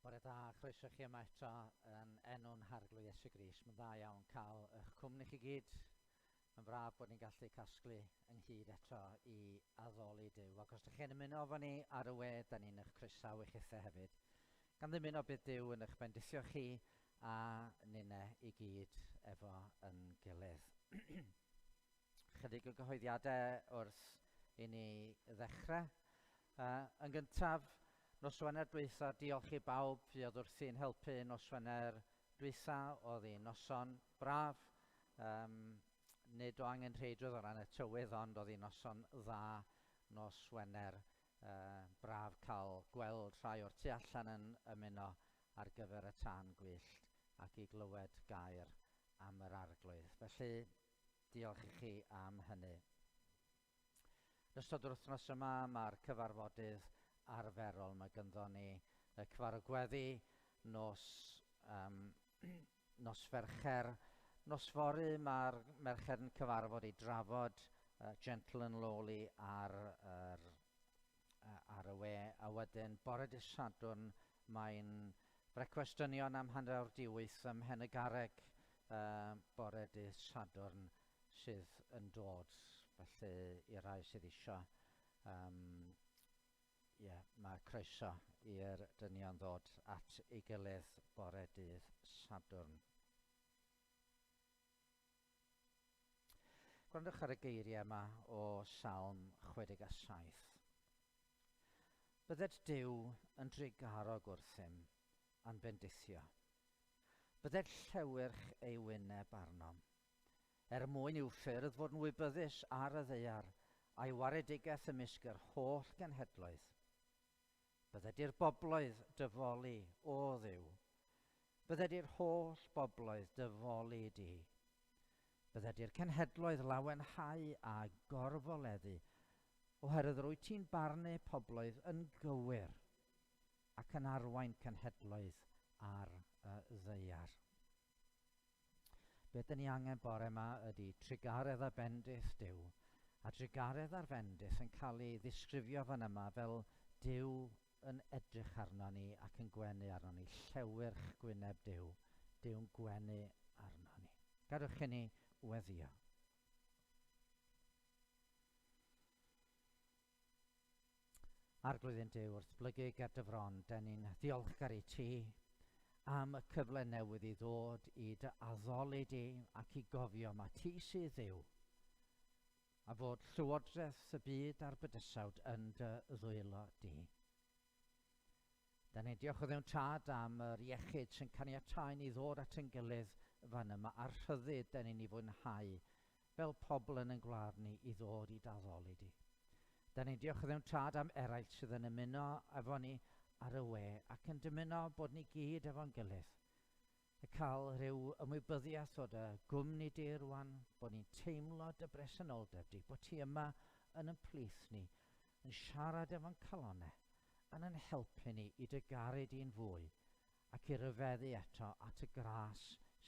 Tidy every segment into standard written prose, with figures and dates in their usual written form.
Bore da, chroeso chi yma eto yn enw'n Harglwydd Iesu Grist. Mae'n dda iawn cael eich cwmni chi gyd. Mae'n braf bod ni'n gallu casglu ynghyd eto i addoli Duw. Ac os ydych chi'n ymuno efo ni ar y we, da ni'n eich croesawu chithe hefyd. Gan ddymuno bydd Duw yn eich bendithio chi a ninne i gyd efo yn gilydd. Chydig o gyhoeddiadau wrth i ni ddechrau. Yn gyntaf, nos Wener dwytha, diolch i bawb fuodd wrthi'n helpu nos Wener dwytha, oedd hi'n noson braf, nid o angenrheidrwydd o ran y tywydd, ond oedd hi'n noson dda nos Wener, braf cael gweld rhai o'r tu allan yn ymuno ar gyfer y tân gwyllt ac i glywed gair am yr Arglwydd. Felly, diolch i chi am hynny. Yn ystod yr wythnos yma, mae'r cyfarfodydd arferol. Mae gynddo ni y cyfarfod gweddi nos, nos Fercher. Nos fory mae'r merched yn cyfarfod i drafod Gentle and Lowly ar y we. A wedyn bore dydd Sadwrn mae'n brecwast dynion am 8:30 ym Mhen-y-garreg bore dydd Sadwrn sydd yn dod. Felly i rai sydd isio, mae croeso i'r dynion ddod at ei gilydd bore dydd Sadwrn. Gwrandwch ar y geiriau yma o Salm 67. Bydded Duw yn drugarog wrthym a'n bendithio. Bydded llewyrch ei wyneb arnom. Er mwyn i'w ffyrdd fod yn wybyddus ar y ddaear, a'i waredigaeth ymysg yr holl genhedloedd. Bydded i'r bobloedd dy foli, o Dduw. Bydded i'r holl bobloedd dy foli di. Bydded i'r cenhedloedd lawenhau a gorfoleddu, oherwydd rwyt ti'n barnu pobloedd yn gywir ac yn arwain cenhedloedd ar y ddaear. Be dyn ni angen bore yma ydy trugaredd a bendith Duw. A trugaredd a'r fendith yn cael ei ddisgrifio fan yma fel Duw yn edrych arno ni ac yn gwenu arno ni. Llewyrch gwyneb Duw. Duw'n gwenu arno ni. Gadewch i ni weddio. Arglwydd ein Duw, wrth blygu ger dy fron, den ni'n ddiolchgar i ti am y cyfle newydd i ddod i dy addoli di ac i gofio ma ti sydd Dduw, a fod llywodraeth y byd a'r bydysawd yn dy ddwylo di. Da ni'n diolch o Dduw'n Tad am yr iechyd sy'n caniatáu ni ddod at ein gilydd fan yma a'r rhyddid da ni'n ei fwynhau fel pobl yn ein gwlad ni i ddod i d'addoli di. Da ni'n diolch o Dduw'n Tad am eraill sydd yn ymuno efo ni ar y we ac yn dymuno bod ni gyd efo'n gilydd. Y cael rhyw ymwybyddiaeth o dy gwmni di rwan, bod ni'n teimlo dy bresenoldeb di, bod ti yma yn ein plith ni, yn siarad efo'n calonnau, yn yn helpu ni i dy garu di'n fwy ac i ryfeddu eto at y gras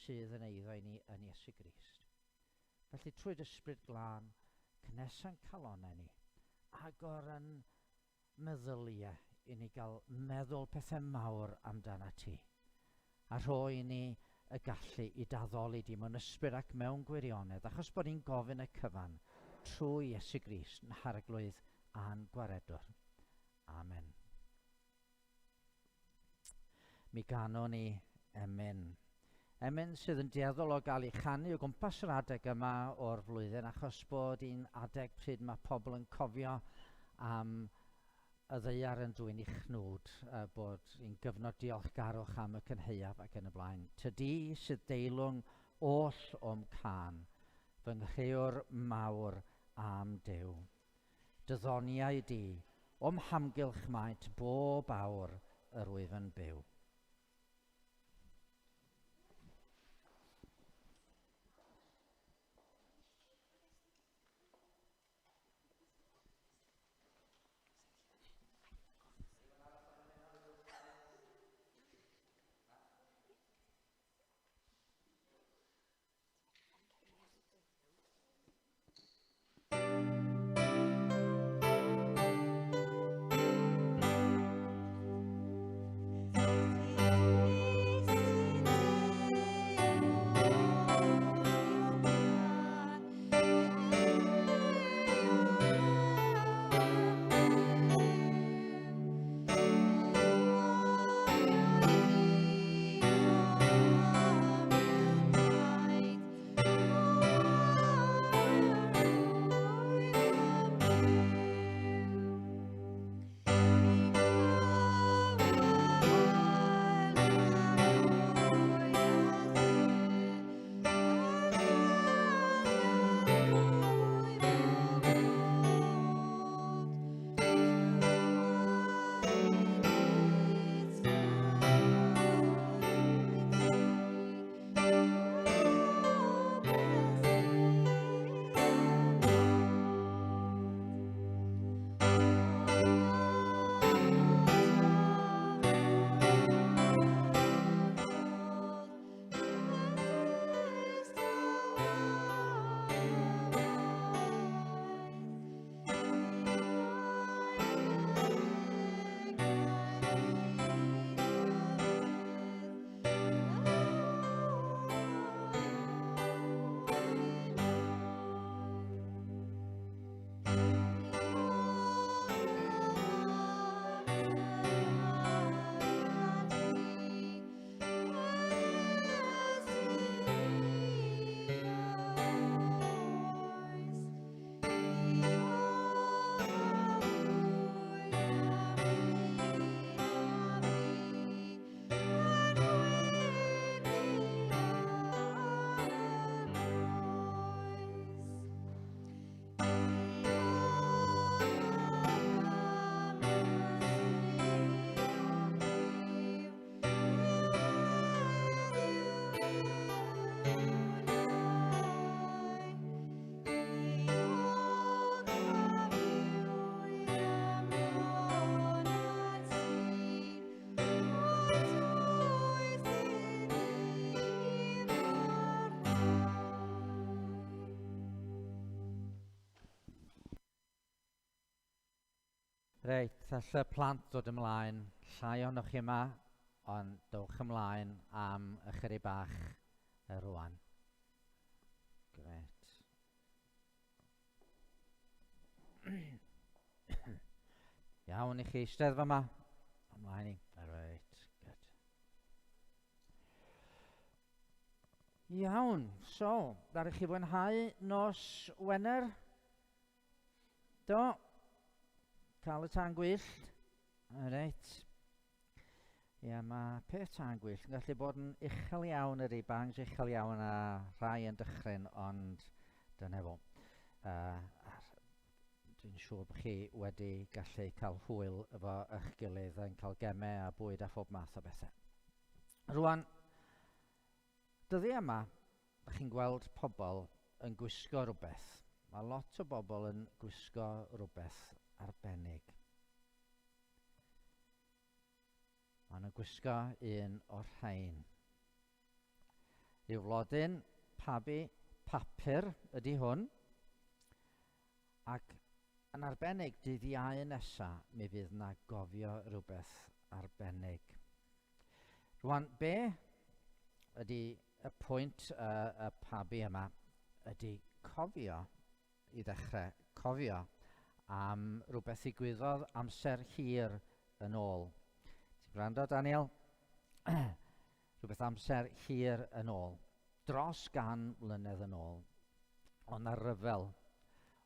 sydd yn eiddo i ni yn Iesu Grist. Felly trwy dy ysbryd glân, cynnesa'n calonnau ni, agor yn meddyliau i ni gael meddwl pethau mawr amdana ti, a rhoi i ni y gallu i d'addoli di mewn ysbryd ac mewn gwirionedd, achos bod ni'n gofyn y cyfan trwy Iesu Grist, yn Harglwydd a'n Gwaredwr. Amen. Mi ganwn ni emyn. Emyn sydd yn dueddol o gael ei chanu o gwmpas yr adeg yma o'r flwyddyn, achos bod hi'n adeg pryd mae pobl yn cofio am y ddaear yn dwyn ei chnwd, bod hi'n gyfnod diolchgarwch am y cynhaeaf ac yn y blaen. Tydi sydd deilwng oll o'm cân, fy nghrëwr mawr am Duw. Dy ddoniau di, o'm hamgylch maent bob awr yr wyf yn byw. Reit, all y plant ddod ymlaen. Llai ohonoch chi yma, ond dowch ymlaen am ychydig bach rwan. Gret. Iawn i chi eistedd fyma. Ymlaen i. Reit, good. Iawn, so, ddaru chi fwynhau nos Wener? Do. Cael y tân gwyllt. Reit. Ie, mae peth tân gwyllt yn gallu bod yn uchel iawn ydy, bangs uchel iawn a rhai yn dychryn, ond dyna fo. Dwi'n siŵr bod chi wedi gallu cael hwyl efo eich gilydd yn cael gemau a bwyd a phob math o bethau. Rwan, dyddiau yma, Dach chi'n gweld pobl yn gwisgo rhywbeth. Mae lot o bobl yn gwisgo rhywbeth arbennig. Maen nhw'n gwisgo un o'r rhain. Rhyw flodyn pabi papur ydy hwn. Ac yn arbennig, dydd Iau nesa, mi fydd na gofio rhywbeth arbennig. Rwan, be ydy y pwynt y, y pabi yma ydy cofio, i ddechrau, cofio am rhywbeth ddigwyddodd amser hir yn ôl. Ti'n gwrando, Daniel? rhywbeth amser hir yn ôl. Dros gan mlynedd yn ôl. Oedd na ryfel.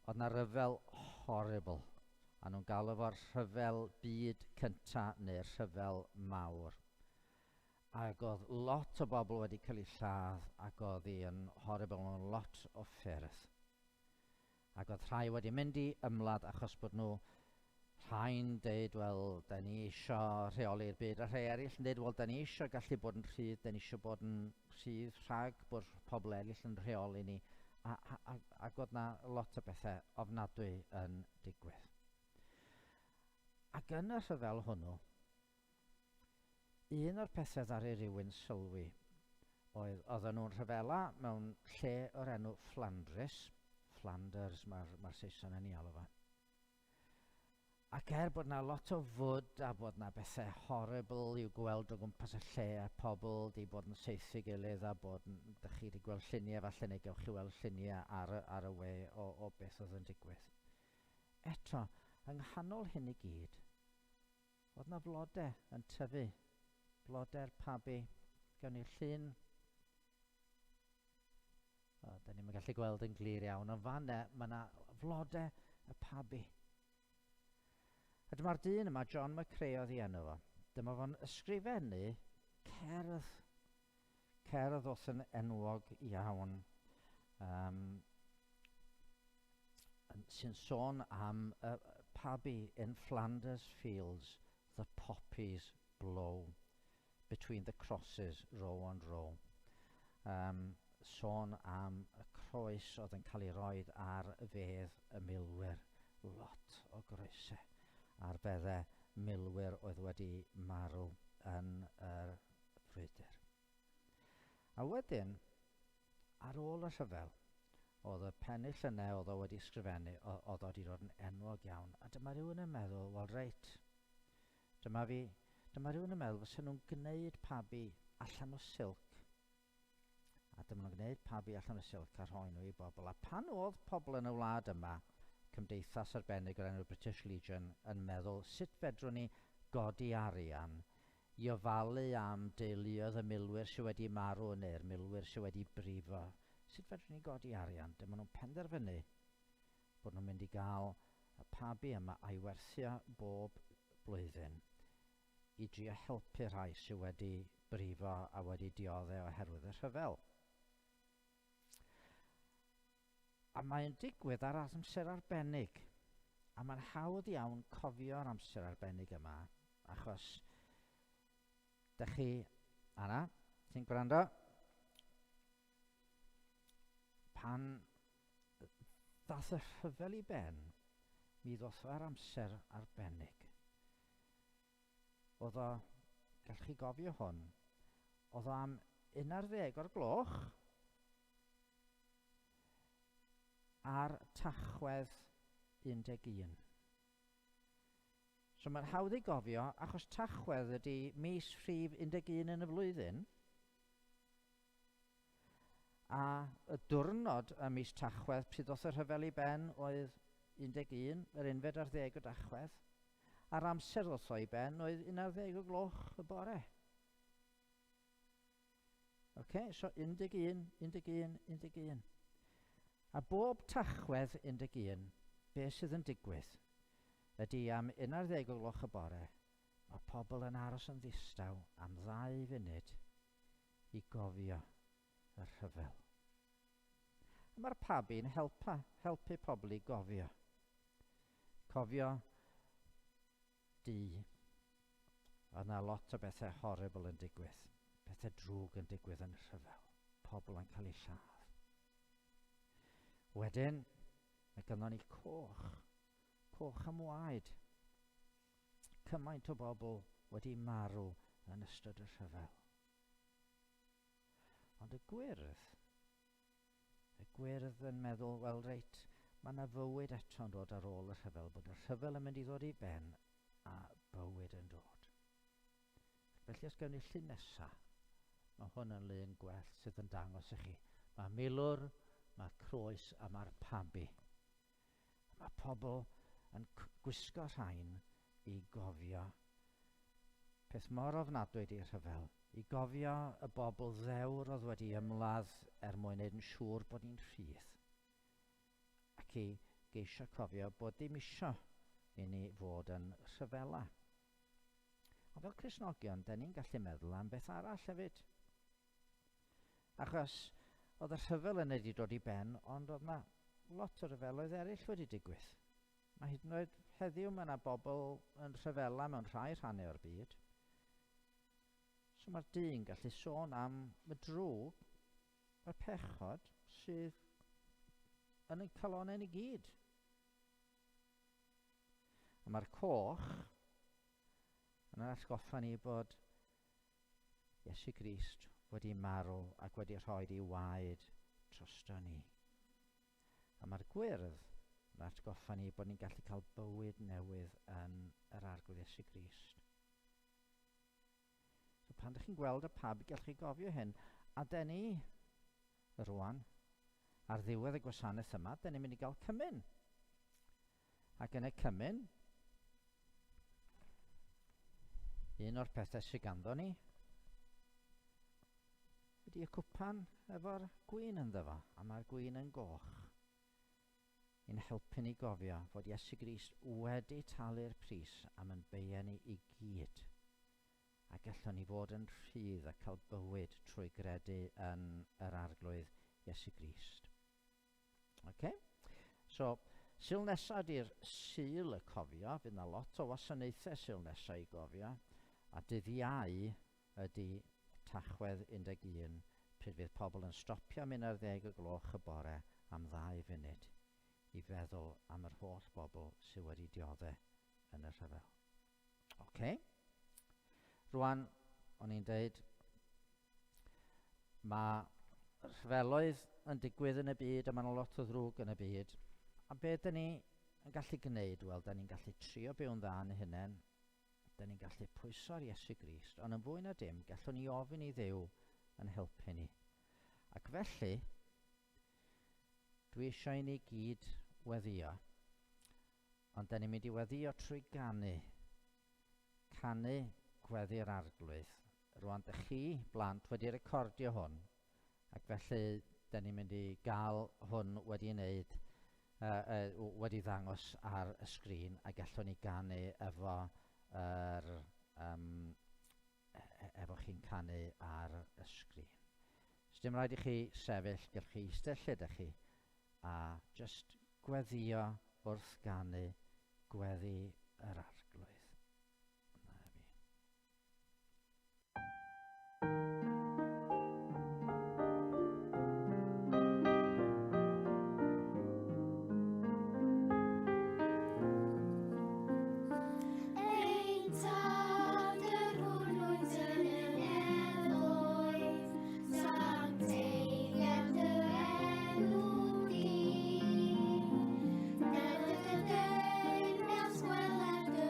Oedd na ryfel horrible. A nhw'n galw fo'r rhyfel byd cynta neu'r rhyfel mawr. Ac oedd lot o bobl wedi cael eu lladd ac oedd hi yn horrible mewn lot o ffyrdd. Ac oedd rhai wedi mynd i ymladd achos bod nhw rhai'n deud, wel, da ni isio rheoli'r byd, a rhai eraill yn deud, wel, da ni isio gallu bod yn rhydd, da ni isio bod yn rhydd rhag bod pobl eraill yn rheoli ni. A, a, a, ac oedd na lot o bethau ofnadwy yn digwydd. Ac yn y rhyfel hwnnw, Un o'r pethau ddaru rywun sylwi oedd oedden nhw'n rhyfela mewn lle o'r enw Fflandrys, Flanders mae'r mae Saeson yn ei alw fo. Ac er bod na lot o fwd a bod na bethau horrible i'w gweld o gwmpas y lle a pobl di bod yn saethu gilydd a bod yn, dych chi wedi gweld lluniau falle neu gewch chi weld lluniau ar y, ar y we o, o beth oedd yn digwydd. Eto, yng nghanol hyn i gyd, Oedd 'na flode yn tyfu, blode'r pabi. Gawn ni'r llun. O, da ni'n gallu gweld yn glir iawn, ond fan 'na, mae 'na flode y pabi. A dyma'r dyn yma, John McCrae oedd ei enw fo. Dyma fo'n ysgrifennu cerdd. Cerdd oedd yn enwog iawn. Um, sy'n sôn am y pabi in Flanders fields, the poppies blow between the crosses row on row. Um, sôn am y croes oedd yn cael ei roed ar fedd y milwyr. Lot o groesau ar beddau milwyr oedd wedi marw yn yr frwydr. A wedyn, ar ôl y rhyfel, oedd y pennill yna oedd o wedi sgrifennu, oedd o wedi dod yn enwog iawn. A dyma rhywun yn meddwl, wel reit, dyma fi, dyma rhywun yn meddwl fysa nhw'n gwneud pabi allan o silc. A dyma nhw'n gwneud pabi allan o silc a rhoi nhw i bobl. A pan oedd pobl yn y wlad yma, cymdeithas arbennig o'r enw British Legion, yn meddwl sut fedrwn ni godi arian i ofalu am deuluoedd y milwyr sy wedi marw neu'r milwyr sy wedi brifo. Sut fedrwn ni godi arian? Dyma nhw'n penderfynu bod nhw'n mynd i gael y pabi yma a'i werthio bob blwyddyn i drio helpu rhai sy wedi brifo a wedi diodde oherwydd y rhyfel. A mae'n digwydd ar amser arbennig. A mae'n hawdd iawn cofio'r amser arbennig yma, achos dych chi, Anna, ti'n gwrando? Pan ddath y rhyfel i ben, mi ddoth o ar amser arbennig. Oedd o, gallwch chi gofio hwn, oedd o am 11 o'r gloch, ar Tachwedd 11. So mae'n hawdd i gofio, achos Tachwedd ydy mis rhif 11 yn y flwyddyn, a y diwrnod ym mis Tachwedd pryd ddoth y rhyfel i ben oedd 11, yr unfed ar ddeg o Dachwedd, a'r amser ddoth o i ben oedd 11 o gloch y bore. Ok, so 11, 11, 11. A bob Tachwedd 11, be sydd yn digwydd ydy am 11 o gloch y bore, mae pobl yn aros yn ddistaw am ddau funud i gofio y rhyfel. A mae'r pabi'n helpa, helpu pobl i gofio. Cofio du. Oedd yna lot o bethau horrible yn digwydd. Pethau drwg yn digwydd yn rhyfel. Pobl yn cael eu lladd. Wedyn, mae gynnon ni coch. Coch am waed. Cymaint o bobl wedi marw yn ystod y rhyfel. Ond y gwyrdd, y gwyrdd yn meddwl, wel reit, mae yna fywyd eto'n dod ar ôl y rhyfel, bod y rhyfel yn mynd i ddod i ben a bywyd yn dod. Felly os gewn ni llun nesa, mae hwn yn lun gwell sydd yn dangos i chi. Mae milwr, mae croes a mae'r pabi. Mae pobl yn gwisgo rhain i gofio peth mor ofnadwy 'di rhyfel, i gofio y bobl ddewr oedd wedi ymladd er mwyn neud yn siŵr bod ni'n rhydd, ac i geisio cofio bod dim isio i ni fod yn rhyfela. Ond fel Cristnogion, da ni'n gallu meddwl am beth arall hefyd. Achos oedd y rhyfel yna wedi dod i ben, ond oedd yna lot o ryfeloedd eraill wedi digwydd. Mae hyd yn oed heddiw mae yna bobl yn rhyfela mewn rhai rhannau o'r byd. So mae'r dyn gallu sôn am y drwg, y pechod sydd yn ein calonau ni gyd. A mae'r coch yn yr atgoffa ni bod Iesu Grist wedi marw ac wedi rhoi ei waed drosto ni. A mae'r gwyrdd yn atgoffa ni bod ni'n gallu cael bywyd newydd yn yr Arglwydd Iesu Grist. So pan ydych chi'n gweld y pab, gallwch chi gofio hyn. A den ni, rwan, ar ddiwedd y gwasanaeth yma, den ni'n mynd i gael cymun. Ac yn y cymun, un o'r pethau sydd ganddo ni ydy y cwpan efo'r gwin ynddo fo, a mae'r gwin yn goch. I'n helpu ni gofio fod Iesu Grist wedi talu'r pris am yn beia ni i gyd. A gallwn ni fod yn rhydd a cael bywyd trwy gredu yn yr Arglwydd Iesu Grist. Okay? So, Sul nesaf ydy'r Sul y cofio. Fydd yna lot o wasanaethau Sul nesaf i gofio. A dydd Iau ydy Tachwedd 11, pryd fydd pobl yn stopio am 11 o gloch y bore am ddau funud i feddwl am yr holl bobl sydd wedi diodde yn y rhyfel. Oce. Rwan, o'n i'n deud, mae rhyfeloedd yn digwydd yn y byd a mae yna lot o ddrwg yn y byd. A be dyn ni yn gallu gwneud? Wel, dyn ni'n gallu trio byw'n dda yn hunain. Dyn ni'n gallu pwyso ar Iesu Grist, ond yn fwy na dim, gallwn ni ofyn i Dduw yn helpu ni. Ac felly, dwi eisiau i ni gyd weddio. Ond dyn ni'n mynd i weddio trwy ganu. Canu Gweddi'r Arglwydd. Rwan, dych chi, blant, wedi recordio hwn, ac felly dyn ni'n mynd i gael hwn wedi wneud, uh, wedi ddangos ar y sgrin, a gallwn ni ganu efo yr, um, efo chi'n canu ar y sgrin. So dim rhaid i chi sefyll, gallwch chi eistedd lle ydych chi, a just gweddio wrth ganu gweddi yr Arglwydd. Na fi. Ein Tad yr hwn wyt yn y nefoedd, sancteiddier dy enw di. Ded dy deyrnas, gweler dy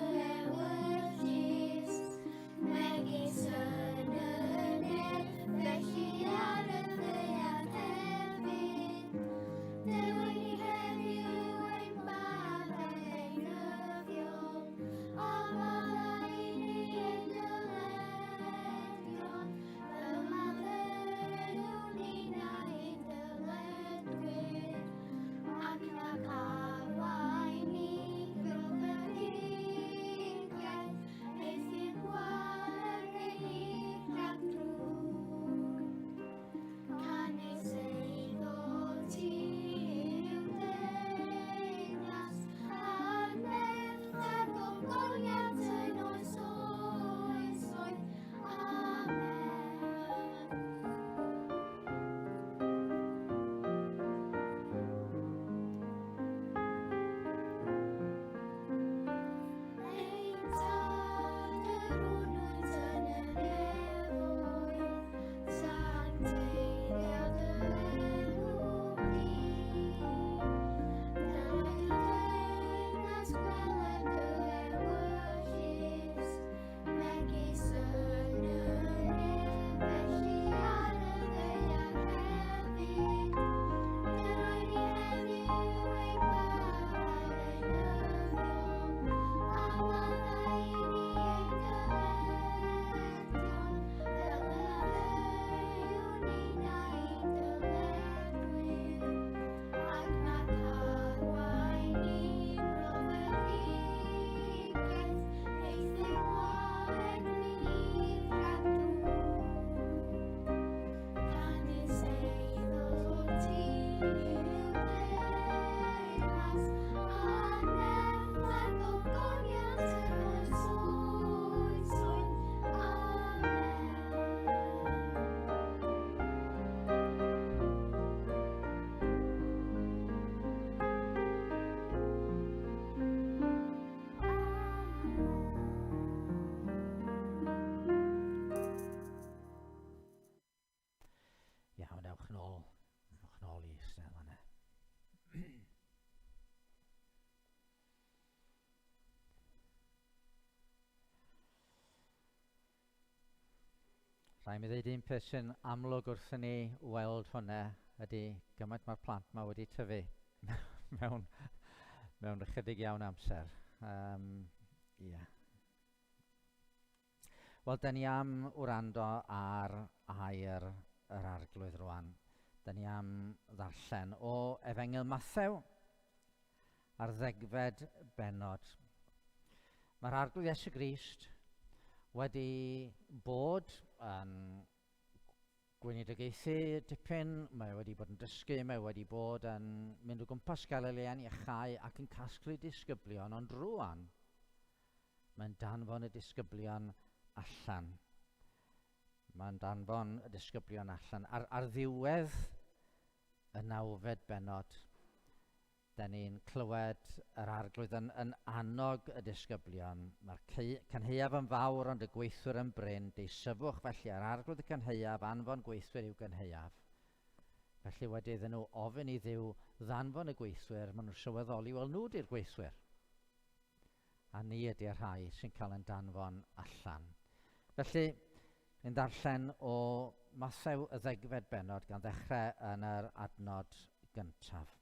Rhaid mi ddeud un peth sy'n amlwg wrth i ni weld hwnna ydy gymaint mae'r plant yma wedi tyfu mewn ychydig iawn amser. Yeah. Wel, da ni am wrando ar air yr Arglwydd rwan. Da ni am ddarllen o Efengyl Mathew ar ddegfed bennod. Mae'r Arglwydd Iesu Grist wedi bod yn gweinidogaethu dipyn, mae wedi bod yn dysgu, mae wedi bod yn mynd o gwmpas Galilea yn iachau ac yn casglu disgyblion, ond rwan mae'n danfon y disgyblion allan. Mae'n danfon y disgyblion allan. Ar ddiwedd y nawfed bennod, da ni'n clywed yr Arglwydd yn annog y disgyblion. Mae'r cynhaeaf yn fawr ond y gweithwyr yn brin. Deisyfwch felly ar Arglwydd y cynhaeaf, anfon gweithwyr i'w gynhaeaf. Felly wedi iddyn nhw ofyn i Dduw ddanfon y gweithwyr, maen nhw'n sylweddoli, wel nhw di'r gweithwyr. A ni ydy'r rhai sy'n cael ein danfon allan. Felly, ni'n darllen o Mathew y ddegfed bennod gan ddechrau yn yr adnod gyntaf.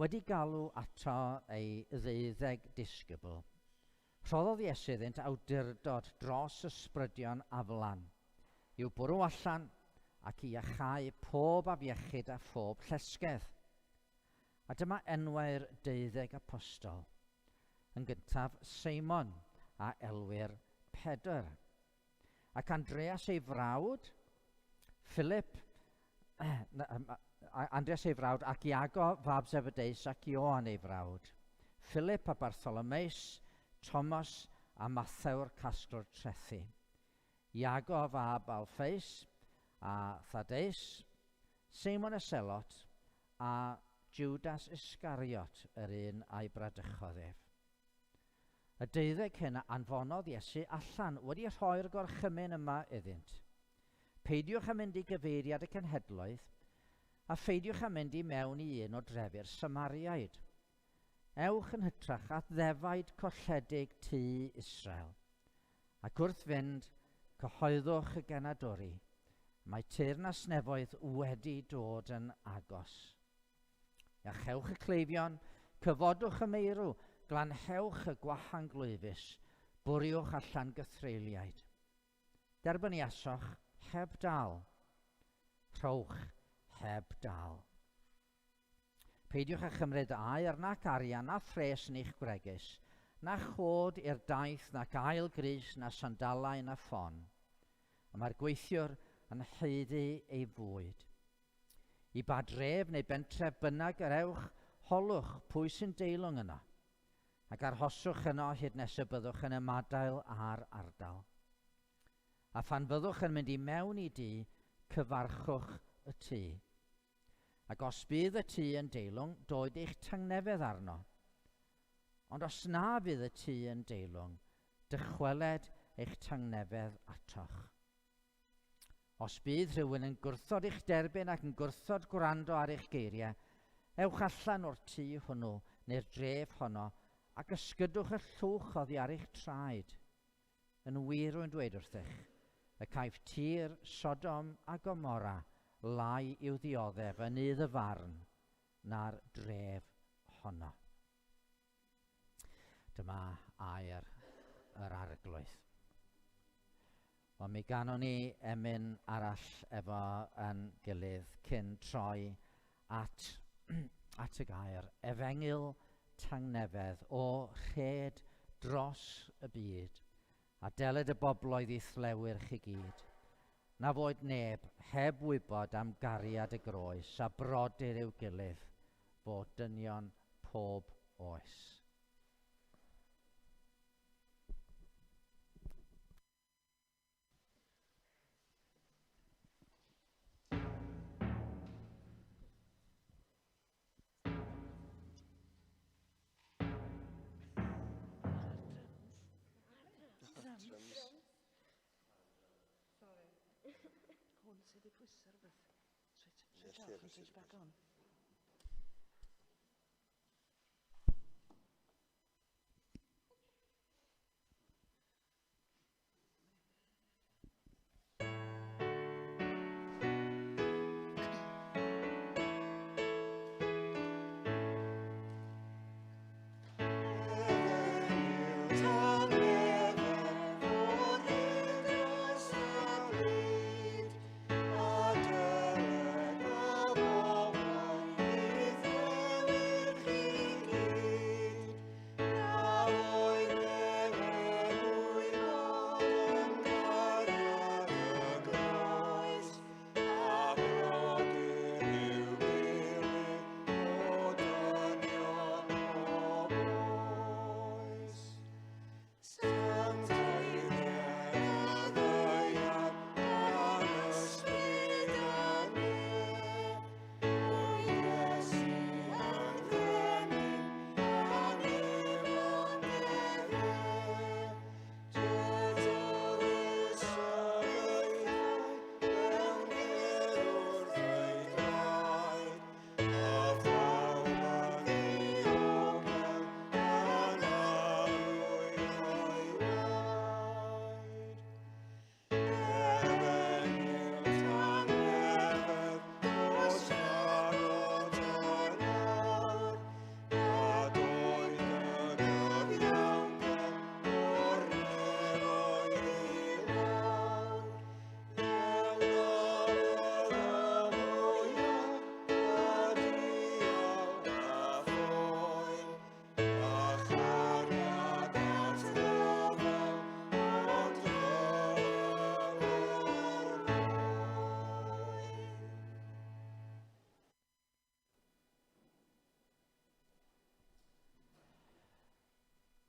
Wedi galw ato ei ddeuddeg disgybl, rhoddodd Iesu iddynt awdurdod dros ysbrydion aflan, i'w bwrw allan ac i iachau pob afiechyd a phob llesgedd. A dyma enwau'r deuddeg apostol. Yn gyntaf, Seimon, a elwir Pedr, ac Andreas ei frawd, Philip, Andreas ei frawd, ac Iago fab Zebedeus, ac Ioan ei frawd, Philip a Bartholomeus, Thomas a Mathew'r casglwr trethi, Iago fab Alphaeus a Thaddeus, Seimon y Selot, a Judas Iscariot, yr un a'i bradychodd ef. Y deuddeg hyn a anfonodd Iesu allan wedi rhoi'r gorchymyn yma iddynt, Peidiwch â mynd i gyfeiriad y cenhedloedd, a pheidiwch â mynd i mewn i un o drefi'r Samariaid. Ewch yn hytrach at ddefaid colledig tŷ Israel. Ac wrth fynd, cyhoeddwch y genadwri, mae teyrnas nefoedd wedi dod yn agos. Iachewch y cleifion, cyfodwch y meirw, glanhewch y gwahanglwyfus, bwriwch allan gythreuliaid. Derbyniasoch heb dal, rhowch heb dal. Peidiwch â chymryd aur nac arian na phres yn eich gwregys, na chod i'r daith nac ail grys na sandalau na ffon. Y mae'r gweithiwr yn haeddu ei fwyd. I ba dref neu bentref bynnag yr ewch, holwch pwy sy'n deilwng yno, ac arhoswch yno hyd nes y byddwch yn ymadael â'r ardal. A phan fyddwch yn mynd i mewn i dŷ, cyfarchwch y tŷ. Ac os bydd y tŷ yn deilwng, doed eich tangnefedd arno. Ond os na fydd y tŷ yn deilwng, dychweled eich tangnefedd atoch. Os bydd rhywun yn gwrthod eich derbyn ac yn gwrthod gwrando ar eich geiriau, ewch allan o'r tŷ hwnnw neu'r dref honno ac ysgydwch y llwch oddi ar eich traed. Yn wir rwy'n dweud wrthych, y caiff tir Sodom a Gomorra lai i'w ddioddef yn nydd y farn na'r dref honno. Dyma air yr Arglwydd. Wel, mi ganon ni emyn arall efo yn gilydd cyn troi at y gair. Efengyl tangnefedd o rhed dros y byd, a deled y bobloedd i'th lewyrch i gyd. Na foed neb heb wybod am gariad y groes a brodyr i'w gilydd, fod dynion pob oes. Sorry. Hwn sydd i pwyso rhywbeth. Switch, switch off and switch back on.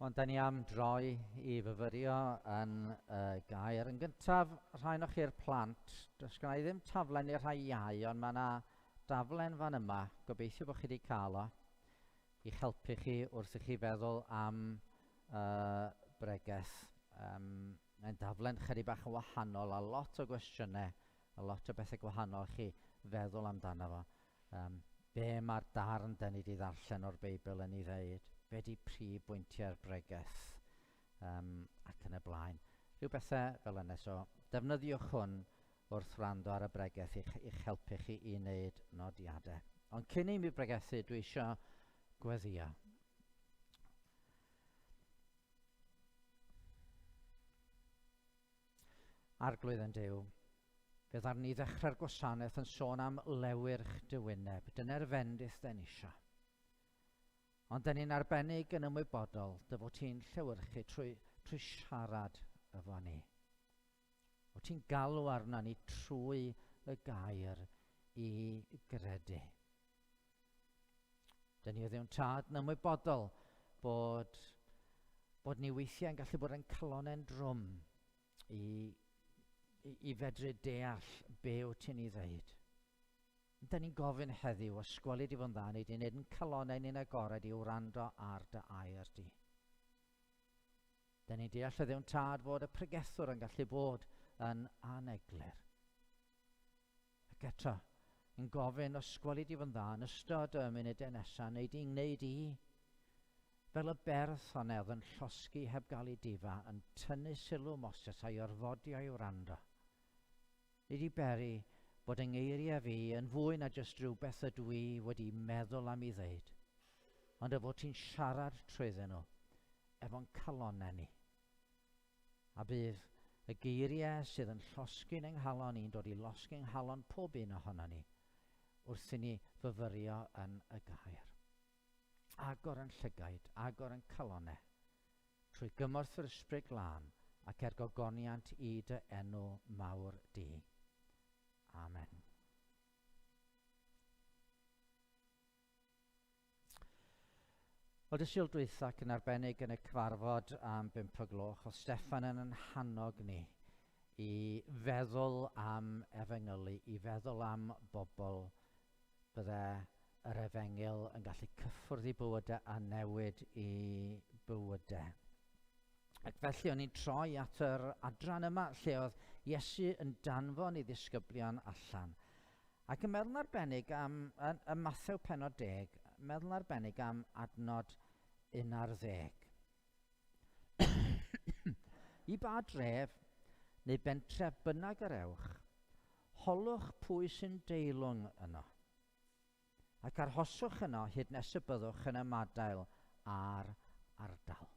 Ond da ni am droi i fyfyrio yn y gair. Yn gyntaf, rhai o'ch chi'r plant, does gen i ddim taflen i'r rhai iau, ond mae yna daflen fan yma, gobeithio bod chi wedi cael o, i'ch helpu chi wrth i chi feddwl am bregeth. Mae'n daflen chydig bach yn wahanol a lot o gwestiynau a lot o bethau gwahanol chi feddwl amdano fo. Be mae'r darn da ni wedi ddarllen o'r Beibl yn ei ddeud? Be di prif bwyntiau'r bregeth? Ac yn y blaen. Rhyw bethau fel yna. So, defnyddiwch hwn wrth wrando ar y bregeth i'ch helpu chi i wneud nodiadau. Ond cyn i mi bregethu, dwi eisiau gweddïo. Arglwydd yn Duw, fe ddaru ni ddechrau'r gwasanaeth yn sôn am lewyrch dy wyneb. Dyna'r fendith den isio. Ond den ni'n arbennig yn ymwybodol dy fod ti'n llewyrchu trwy siarad efo ni. O ti'n galw arna ni trwy y gair i gredu. Dyn ni o Dduw'n Tad yn ymwybodol bod ni weithiau yn gallu bod yn calonau'n drwm i fedru deall be wyt ti'n ei ddeud. Dyn ni'n gofyn heddiw, os gweli di fo'n dda, neu di wneud yn calonau ni'n agored i wrando ar dy air di. Dyn ni'n deall y Dduw'n Tad fod y pregethwr yn gallu bod yn aneglur. Ac eto, yn gofyn os gweli di fo'n dda yn ystod y munudau nesaf, neu di'n gwneud i fel y berth honno oedd yn llosgi heb gael ei difa, yn tynnu sylw Moses a'i orfodi o'i wrando. Nid i beri bod yng ngeiriau fi yn fwy na jyst rhywbeth ydw i wedi meddwl am ei ddeud, ond y fod ti'n siarad trwyddyn nhw efo'n calonnau ni. A bydd y geiriau sydd yn llosgi'n yng nghalon ni'n dod i losgi'n nghalon pob un ohono ni wrth i ni fyfyrio yn y gair. Agor yn llygaid, agor yn calonnau, trwy gymorth yr Ysbryd Glân ac er gogoniant i dy enw mawr di. Amen. Wel, dy Sul dwytha ac yn arbennig yn y cyfarfod am 5 o gloch, oedd Steffan yn hannog ni i feddwl am efengylu, i feddwl am bobl bydde yr efengyl yn gallu cyffwrdd i bywydau a newid i bywydau. Ac felly o'n i'n troi at yr adran yma lle oedd Iesu yn danfon ei ddisgyblion allan. Ac yn meddwl arbennig am y Mathew pennod 10, meddwl arbennig am adnod 11. I ba dref neu bentref bynnag yr ewch, holwch pwy sy'n deilwng yno, ac arhoswch yno hyd nes y byddwch yn ymadael â'r ardal.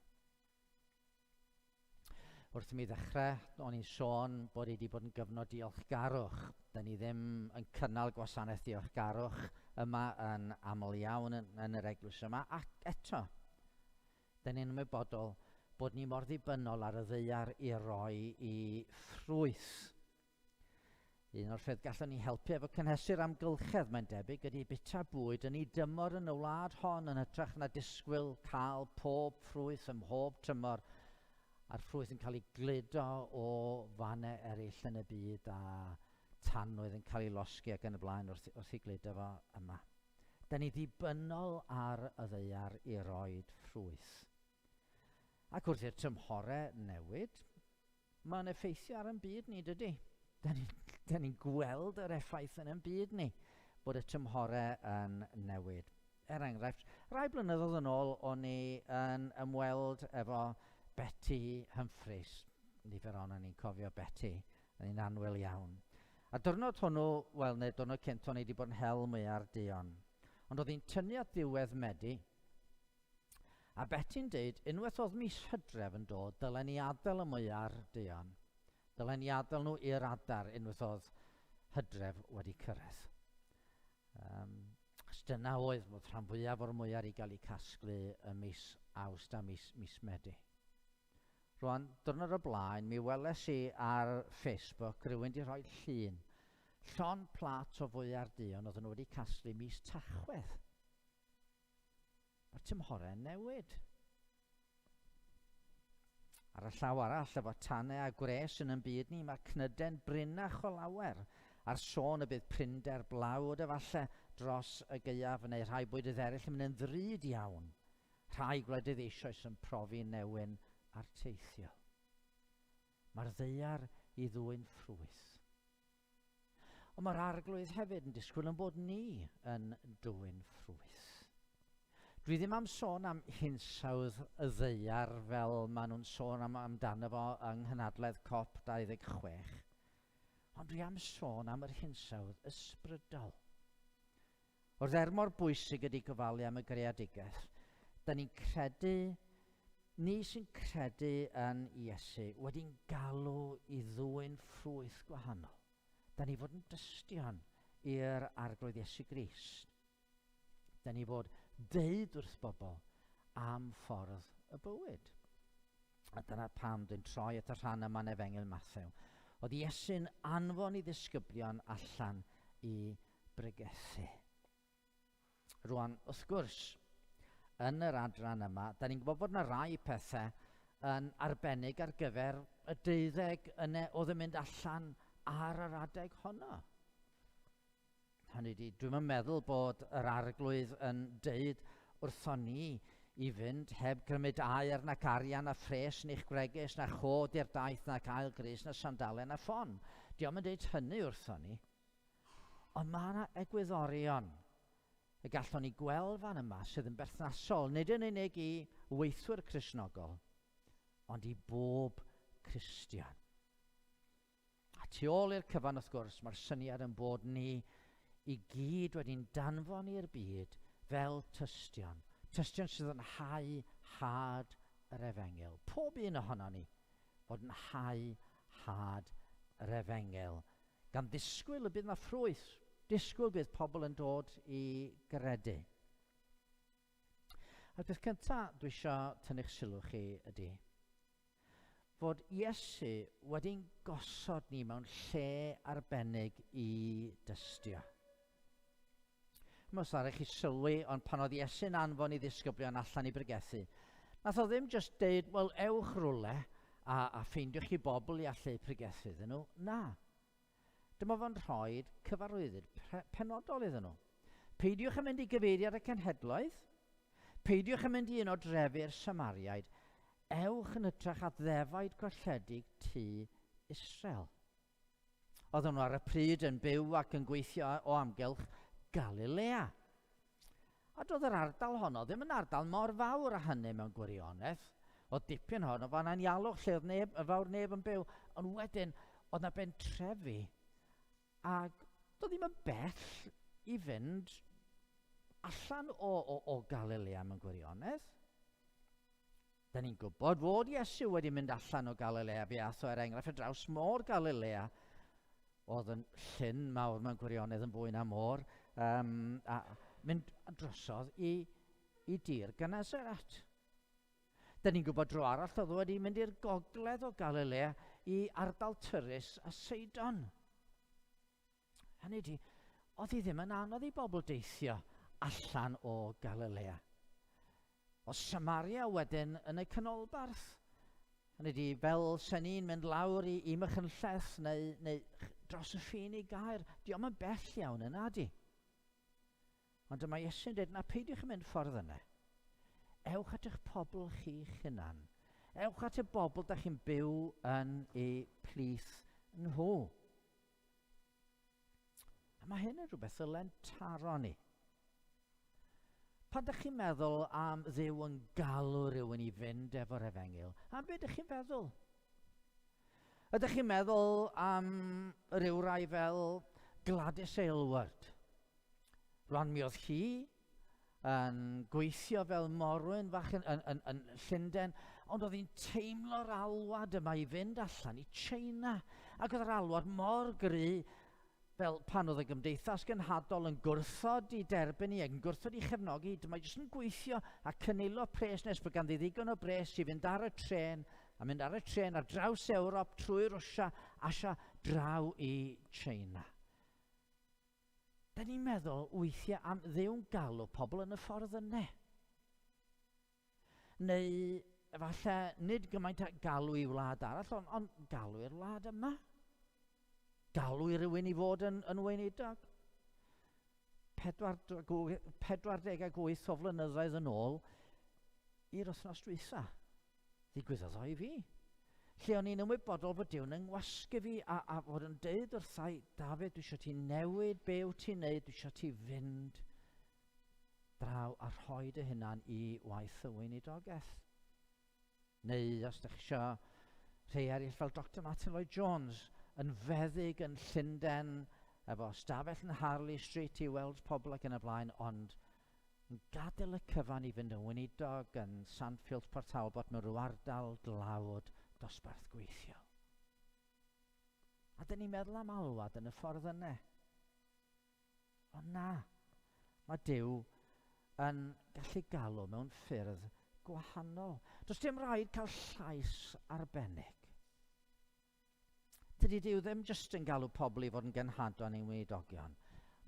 Wrth i mi ddechrau, o'n i'n sôn bod i wedi bod yn gyfnod diolchgarwch. Da ni ddim yn cynnal gwasanaeth diolchgarwch yma yn aml iawn yn yr eglwys yma, ac eto, da ni'n ymwybodol bod ni mor ddibynnol ar y ddaear i roi i ffrwyth. Un o'r ffyrdd gallwn ni helpu efo cynhesu'r amgylchedd, mae'n debyg, ydy bita bwyd yn ei dymor yn y wlad hon yn hytrach na disgwyl cael pob ffrwyth ym mhob tymor, a'r ffrwyth yn cael ei gludo o fannau eraill yn y byd a tanwydd yn cael ei losgi ac yn y blaen wrth ei gludo fo yma. Da ni ddibynnol ar y ddaear i roed ffrwyth. Ac wrth i'r tymhorau newid, mae'n effeithio ar ein byd ni, dydy? Da ni'n gweld yr effaith yn ein byd ni, bod y tymhorau yn newid. Er enghraifft, rai blynyddoedd yn ôl, o'n i yn ymweld efo Betty Humphreys. Nifer ohonon ni'n cofio Betty, yn un annwyl iawn. A diwrnod hwnnw, wel, neu diwrnod cynt, o'n i wedi bod yn hel mwyar duon. Ond oedd hi'n tynnu at ddiwedd Medi, a Betty'n deud, unwaith oedd mis Hydref yn dod, dylen ni adael y mwyar duon. Dylen ni adael nhw i'r adar unwaith oedd Hydref wedi cyrraedd. Achos dyna oedd bod rhan fwyaf o'r mwyar i gael eu casglu ym mis Awst a mis Medi. Rwan, diwrnod o blaen, mi weles i ar Facebook rhywun wedi rhoi llun. Llond plat o fwyar duon oedden nhw wedi casglu mis Tachwedd. Mae'r tymhorau'n newid. Ar y llaw arall, efo tanau a gwres yn yn byd ni, mae cnydau'n brinnach o lawer, a'r sôn y bydd prinder blawd efallai dros y gaeaf neu rhai bwydydd eraill yn mynd yn ddrud iawn. Rhai gwledydd eisoes yn profi newyn arteithiol. Mae'r ddaear i ddwyn ffrwyth. Ond mae'r Arglwydd hefyd yn disgwyl yn bod ni yn dwyn ffrwyth. Dwi ddim am sôn am hinsawdd y ddaear fel maen nhw'n sôn am amdano fo yng nghynhadledd COP26, ond dwi am sôn am yr hinsawdd ysbrydol. Wrth er mor bwysig ydy gofalu am y greadigaeth, da ni'n credu, ni sy'n credu yn Iesu, wedi'n galw i ddwyn ffrwyth gwahanol. Da ni fod yn dystion i'r Arglwydd Iesu Grist. Da ni fod deud wrth bobl am ffordd y bywyd. A dyna pam dwi'n troi at y rhan yma yn Efengyl Mathew. Oedd Iesu'n anfon i ddisgyblion allan i bregethu. Rwan, wrth gwrs, yn yr adran yma, da ni'n gwybod bod yna rai pethau yn arbennig ar gyfer y deuddeg yna oedd yn mynd allan ar yr adeg honno. Hynny ydi, dwi'm yn meddwl bod yr Arglwydd yn deud wrthon ni i fynd heb gymryd aer nac arian na phres neu'ch gwregys na chod i'r daith nac ail grys na sandalen na ffon. Dio'm yn deud hynny wrthon ni. Ond mae yna egwyddorion y gallwn ni gweld fan yma sydd yn berthnasol nid yn unig i weithwyr Cristnogol, ond i bob Cristion. A tu ôl i'r cyfan, wrth gwrs, mae'r syniad yn bod ni i gyd wedi'n danfon i'r byd fel tystion. Tystion sydd yn hau had yr efengyl. Pob un ohono ni fod yn hau had yr efengyl. Gan ddisgwyl y bydd yna ffrwyth, disgwyl bydd pobl yn dod i gredu. A'r peth cyntaf dwi eisiau tynnu'ch sylw chi ydy fod Iesu wedi'n gosod ni mewn lle arbennig i dystio. Mae os chi sylwi, ond pan oedd Iesu'n anfon i ddisgyblion allan i bregethu, nath o ddim jyst deud, wel, ewch rwle a, a ffeindiwch chi bobl i allu pregethu iddyn nhw. Na. Dyma fo'n rhoi cyfarwyddyd penodol iddyn nhw. Peidiwch yn mynd i gyfeiriad y cenhedloedd, peidiwch yn mynd i un o drefi'r Samariaid, ewch yn hytrach at ddefaid golledig tŷ Israel. Oedden nhw ar y pryd yn byw ac yn gweithio o amgylch Galilea. A doedd yr ardal honno ddim yn ardal mor fawr â hynny mewn gwirionedd. Oedd dipyn honno fan anialwch lle oedd neb, y fawr neb yn byw. Ond wedyn, oedd na bentrefi ac doedd ddim yn bell i fynd allan o, o, o Galilea mewn gwirionedd. Da ni'n gwybod fod Iesu wedi mynd allan o Galilea, fe ath o er enghraifft ar draws môr Galilea, oedd yn llyn mawr mewn gwirionedd yn fwy na môr, um, a mynd drosodd i, i dir Genesaret. Da ni'n gwybod dro arall oedd wedi mynd i'r gogledd o Galilea i ardal Tyrus a Seidon. Hynny ydi, oedd hi ddim yn anodd i bobl deithio allan o Galilea. O Samaria wedyn yn y canolbarth. Hynny ydi, fel sen ni'n mynd lawr i, i Machynlleth neu, neu dros y ffin i Gaer, diolch yn bell iawn yna di. Ond dyma Iesu'n dweud, na peidiwch yn mynd ffordd yna. Ewch at eich pobl chi'ch hunan. Ewch at y bobl da chi'n byw yn eu plith nhw. A mae hyn yn rhywbeth ddylen taro ni. Pan ydych chi'n meddwl am Dduw yn galw rhywun i fynd efo'r efengyl, am beth ydych chi'n feddwl? Ydych chi'n meddwl am rywrai fel Gladys Aylward? Rwan mi oedd hi yn gweithio fel morwyn fach yn, yn, yn, yn Llundain, ond oedd hi'n teimlo'r alwad yma i fynd allan i China. Ac oedd yr alwad mor gry fel pan oedd y gymdeithas gynhadol yn gwrthod i derbyn i ac yn gwrthod i chefnogi, dyma jyst yn gweithio a cynilo pres nes bod ganddi ddigon o bres i fynd ar y trên a mynd ar y trên ar draws Ewrop trwy Rwsia, Asia, draw i China. Da ni'n meddwl weithiau am Dduw'n galw pobl yn y ffordd yna. Neu Efallai nid gymaint a galw i wlad arall, ond, ond galw i'r wlad yma. Galw i rywun i fod yn, yn weinidog. 48 o flynyddoedd yn ôl i'r wythnos dwytha. Ddigwyddodd o i fi. Lle o'n i'n ymwybodol bod Duw'n yngwasgu fi a, a fod yn deud wrthai, Dafydd, dwi eisiau ti newid be wyt ti'n neud, dwi eisiau ti fynd draw a rhoi dy hunan i waith y weinidogaeth. Neu os ydych chi eisiau rhai eraill fel Dr Martin Lloyd Jones yn feddyg yn Llundain efo stafell yn Harley Street i weld pobl ac yn y blaen, ond yn gadael y cyfan i fynd yn weinidog yn Sandfield Port Talbot mewn rhyw ardal dlawd dosbarth gweithiol. A dyn ni'n meddwl am alwad yn y ffordd yna. Ond na, mae Duw yn gallu galw mewn ffyrdd gwahanol. Does dim rhaid cael llais arbennig. Tydi Duw ddim jyst yn galw pobl i fod yn genhadon neu'n weinidogion.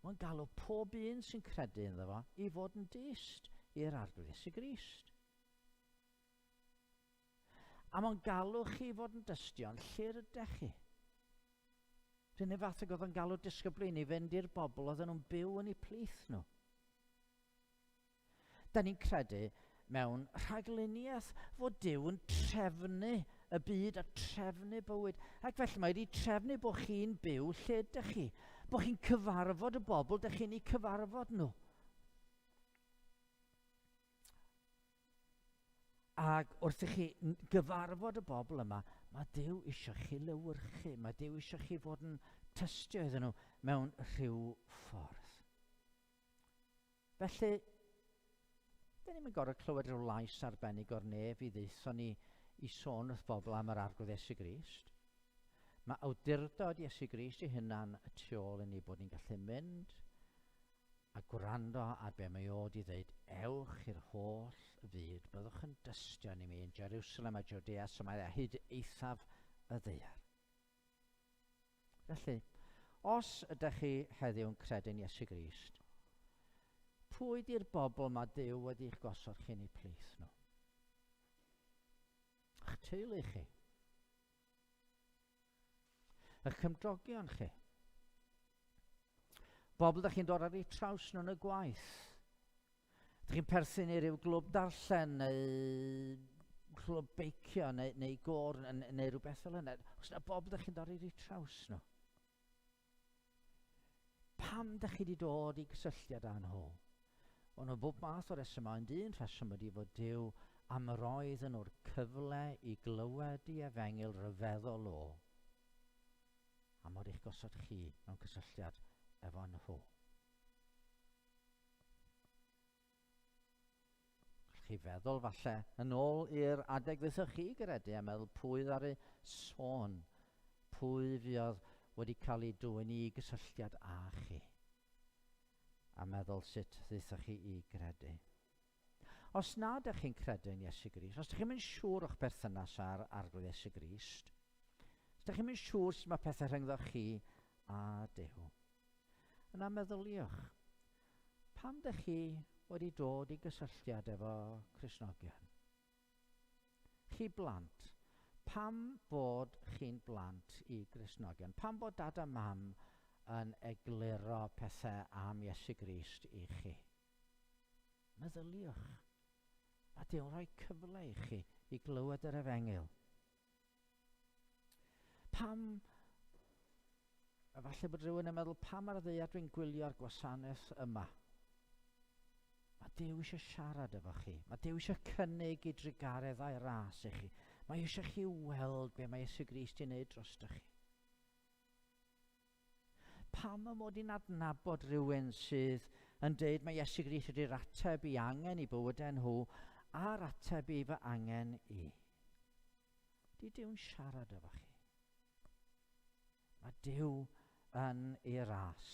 Mae'n galw pob un sy'n credu ynddo fo i fod yn dyst i'r Arglwydd Iesu Grist. A mae'n galw chi i fod yn dystion lle rydych chi. Rhywun un fath ag oedd yn galw disgyblion i fynd i'r bobl oedden nhw'n byw yn eu plith nhw. Da ni'n credu mewn rhagluniaeth fod Duw yn trefnu y byd a trefnu bywyd. Ac felly mae wedi trefnu bod chi'n byw lle ydych chi, bod chi'n cyfarfod y bobl ydych chi'n eu cyfarfod nhw. Ac wrth i chi gyfarfod y bobl yma, mae Duw eisiau chi lewyrchu, mae Duw eisiau chi fod yn tystio iddyn nhw mewn rhyw ffordd. Felly, dyn ni'n gorfod clywed rhyw lais arbennig o'r nef i ddeutho ni i sôn wrth bobl am yr Arglwydd Iesu Grist. Mae awdurdod Iesu Grist ei hunan y tu ôl i ni bod ni'n gallu mynd a gwrando ar be mae o 'di ddeud, Ewch i'r holl fyd, byddwch yn dystion i mi yn Jerusalem a Jwdea, Samaria, hyd eithaf y ddaear. Felly, os ydych chi heddiw'n credu'n Iesu Grist, pwy di'r bobl mae Duw wedi'ch gosod chi'n eu plith nhw? Ych teulu chi? Eich cymdogion chi. Bobl ydych chi'n dod ar eu traws nhw yn y gwaith. Ydych chi'n perthyn i ryw glwb darllen neu clwb beicio neu, neu gôr neu, neu rhywbeth fel yna. Os yna bobl ydych chi'n dod ar eu traws nhw. Pam ydych chi wedi dod i gysylltiad â nhw? Wel, mae bob math o resymau, ond un rheswm ydy fod Duw am roedd yn o'r cyfle i glywed i efengyl ryfeddol o, a mod eich gosod chi mewn cysylltiad efo nhw. Gallwch chi feddwl falle yn ôl i'r adeg ddethoch chi gredu a meddwl pwy ddaru sôn, pwy fuodd wedi cael ei dwyn i gysylltiad â chi, a meddwl sut ddaethoch chi i gredu. Os nad ydych chi'n credu yn Iesu Grist, os ydych chi'n mynd siŵr o'ch berthynas â'r Arglwydd Iesu Grist, os ydych chi'n mynd siŵr sut mae pethau rhyngddo chi a Duw, yna meddyliwch, pam ydych chi wedi dod i gysylltiad efo Cristnogion? Chi blant, pam fod chi'n blant i Gristnogion? Pam bod dad a mam yn egluro pethau am Iesu Grist i chi? Meddyliwch. Mae Duw'n rhoi cyfle i chi i glywed yr efengyl. Pam, efallai bod rhywun yn meddwl, pam ar y ddaear dwi'n gwylio'r gwasanaeth yma? Mae Duw eisiau siarad efo chi. Mae Duw eisiau cynnig i drugaredd a'i ras i chi. Mae eisiau chi weld be mae Iesu Grist i wneud drostoch chi. Pam y mod i'n adnabod rhywun sydd yn deud mae Iesu Grist ydy'r ateb i angen i bywydau nhw a'r ateb i fy angen i? Di Duw'n siarad efo chi? Mae Duw yn ei ras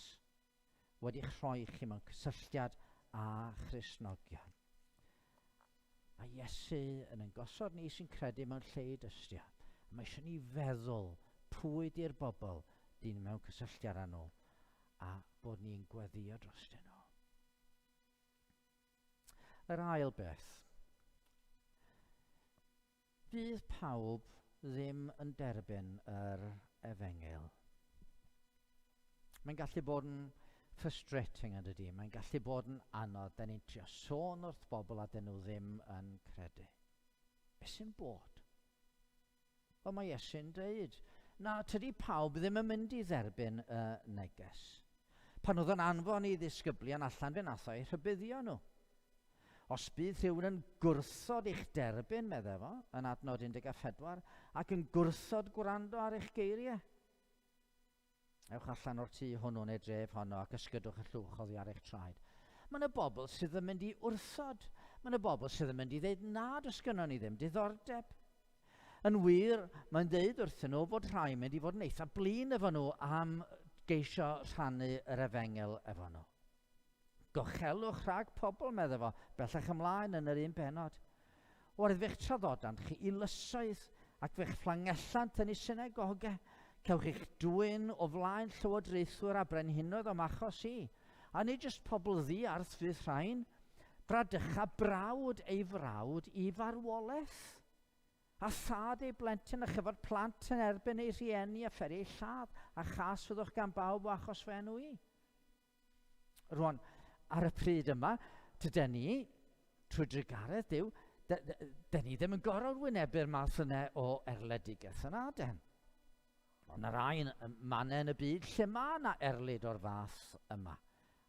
wedi'ch rhoi chi mewn cysylltiad â Christnogion. Mae Iesu yn ein gosod ni sy'n credu mewn lle i dystio. A mae eisiau ni feddwl pwy di'r bobl dyn mewn cysylltiad â nhw a bod ni'n gweddio drostyn nhw. Yr ail beth. Fydd pawb ddim yn derbyn yr efengyl. Mae'n gallu bod yn frustrating yn dydy. Mae'n gallu bod yn anodd. Da ni'n trio sôn wrth bobl a dyn nhw ddim yn credu. Be sy'n bod? Wel, mae Iesu'n dweud, na, tydi pawb ddim yn mynd i dderbyn y neges. Pan oedd yn anfon ei ddisgyblion allan, fe nath o'i rhybuddio nhw. Os bydd rhywun yn gwrthod eich derbyn, meddai fo, yn adnod 14, ac yn gwrthod gwrando ar eich geiriau, ewch allan o'r tŷ hwnnw neu dref honno ac ysgydwch y llwch oddi ar eich traed. Mae yna bobl sydd yn mynd i wrthod. Mae yna bobl sydd yn mynd i ddeud na, does gynnon ni ddim diddordeb. Yn wir, mae'n dweud wrthyn nhw fod rhai yn mynd i fod yn eitha blin efo nhw am geisio rhannu yr efengyl efo nhw. Gochelwch rhag pobl, medde fo, bellach ymlaen yn yr un bennod. Oherwydd fe'ch traddodant chi i lysoedd ac fe'ch fflangellant yn eu synagogau. Cewch eich dwyn o flaen llywodraethwyr a brenhinoedd o'm achos i. A nid jyst pobl ddiarth fydd rhain, bradycha brawd ei frawd i farwolaeth, a thad ei blentyn a chyfod plant yn erbyn eu rhieni a pheri eu lladd, a chas fyddwch gan bawb o achos fy enw i. Rwan, ar y pryd yma, tyden ni, trwy drugaredd Duw, dyn ni ddim yn gorfod wynebu'r math yna o erledigaeth yna, den. Ond yna rai mannau yn y byd lle mae yna erlid o'r fath yma.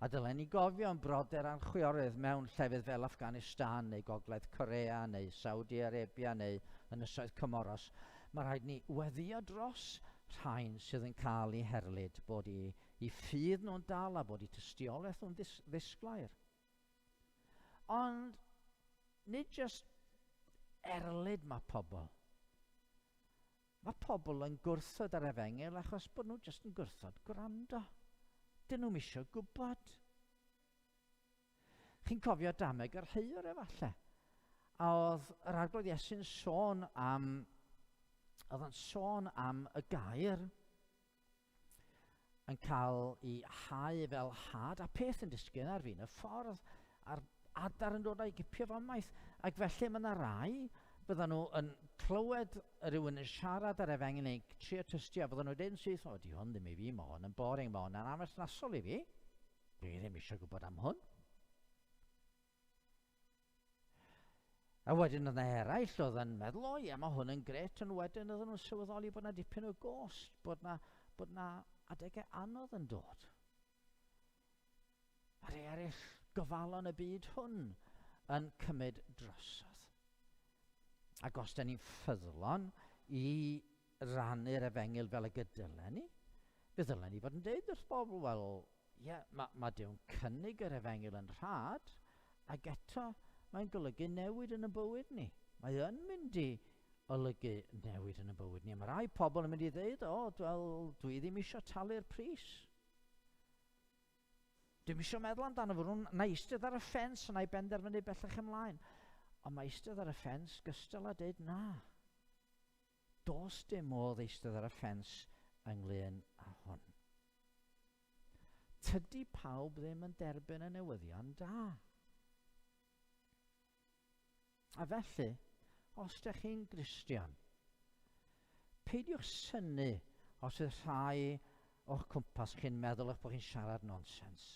A dylen ni gofio yn brodyr a'n chwiorydd mewn llefydd fel Afghanistan neu Gogledd Corea neu Saudi Arabia neu Ynysoedd Comoros. Mae rhaid ni weddio dros rhain sydd yn cael eu herlid bod i i ffydd nhw'n dal a bod i tystiolaeth nhw'n ddis ddisglair. Ond nid jyst erlid mae pobl. Mae pobl yn gwrthod yr efengyl achos bod nhw jyst yn gwrthod gwrando. Dyn nhw'm eisiau gwybod. Chi'n cofio dameg yr heiwr efallai? A oedd yr Arglwydd Iesu'n sôn am, oedd o'n sôn am y gair yn cael ei hau fel had, a peth yn disgyn ar fin y ffordd, a'r adar yn dod a'i gipio fo ymaith. Ac felly mae yna rai, byddan nhw yn clywed rhywun yn siarad ar efengyl neu trio tystio, a byddan nhw'n dweud yn syth, o, di hwn ddim i fi, mae hwn yn boring, mae hwn yn amherthnasol i fi. Dwi ddim eisiau gwybod am hwn. A wedyn oedd yna eraill oedd yn meddwl, o ie, mae hwn yn gret, ond wedyn oedden nhw'n sylweddoli bod yna dipyn o gost, bod yna, bod yna adegau anodd yn dod. A rhai eraill gofalon y byd hwn yn cymryd drosodd. Ac os da ni'n ffyddlon i rannu'r efengyl fel y gydylen ni, fe ddylen ni fod yn deud wrth bobl, wel, Ie, mae, mae Duw'n cynnig yr efengyl yn rhad, ac eto mae'n golygu newid yn y bywyd ni. Mae yn mynd i olygu newid yn y bywyd ni. Mae rai pobl yn mynd i ddeud, o, wel, dwi ddim eisiau talu'r pris. Dwi'm eisiau meddwl amdano fo, na eistedd ar y ffens na i benderfynu bellach ymlaen. Ond mae eistedd ar y ffens gystal â deud na. Does dim modd eistedd ar y ffens ynglyn â hwn. Tydi pawb ddim yn derbyn y newyddion da. A felly, os ydych chi'n Gristion, peidiwch synnu os yw rhai o'ch cwmpas chi'n meddwl eich bod chi'n siarad nonsens.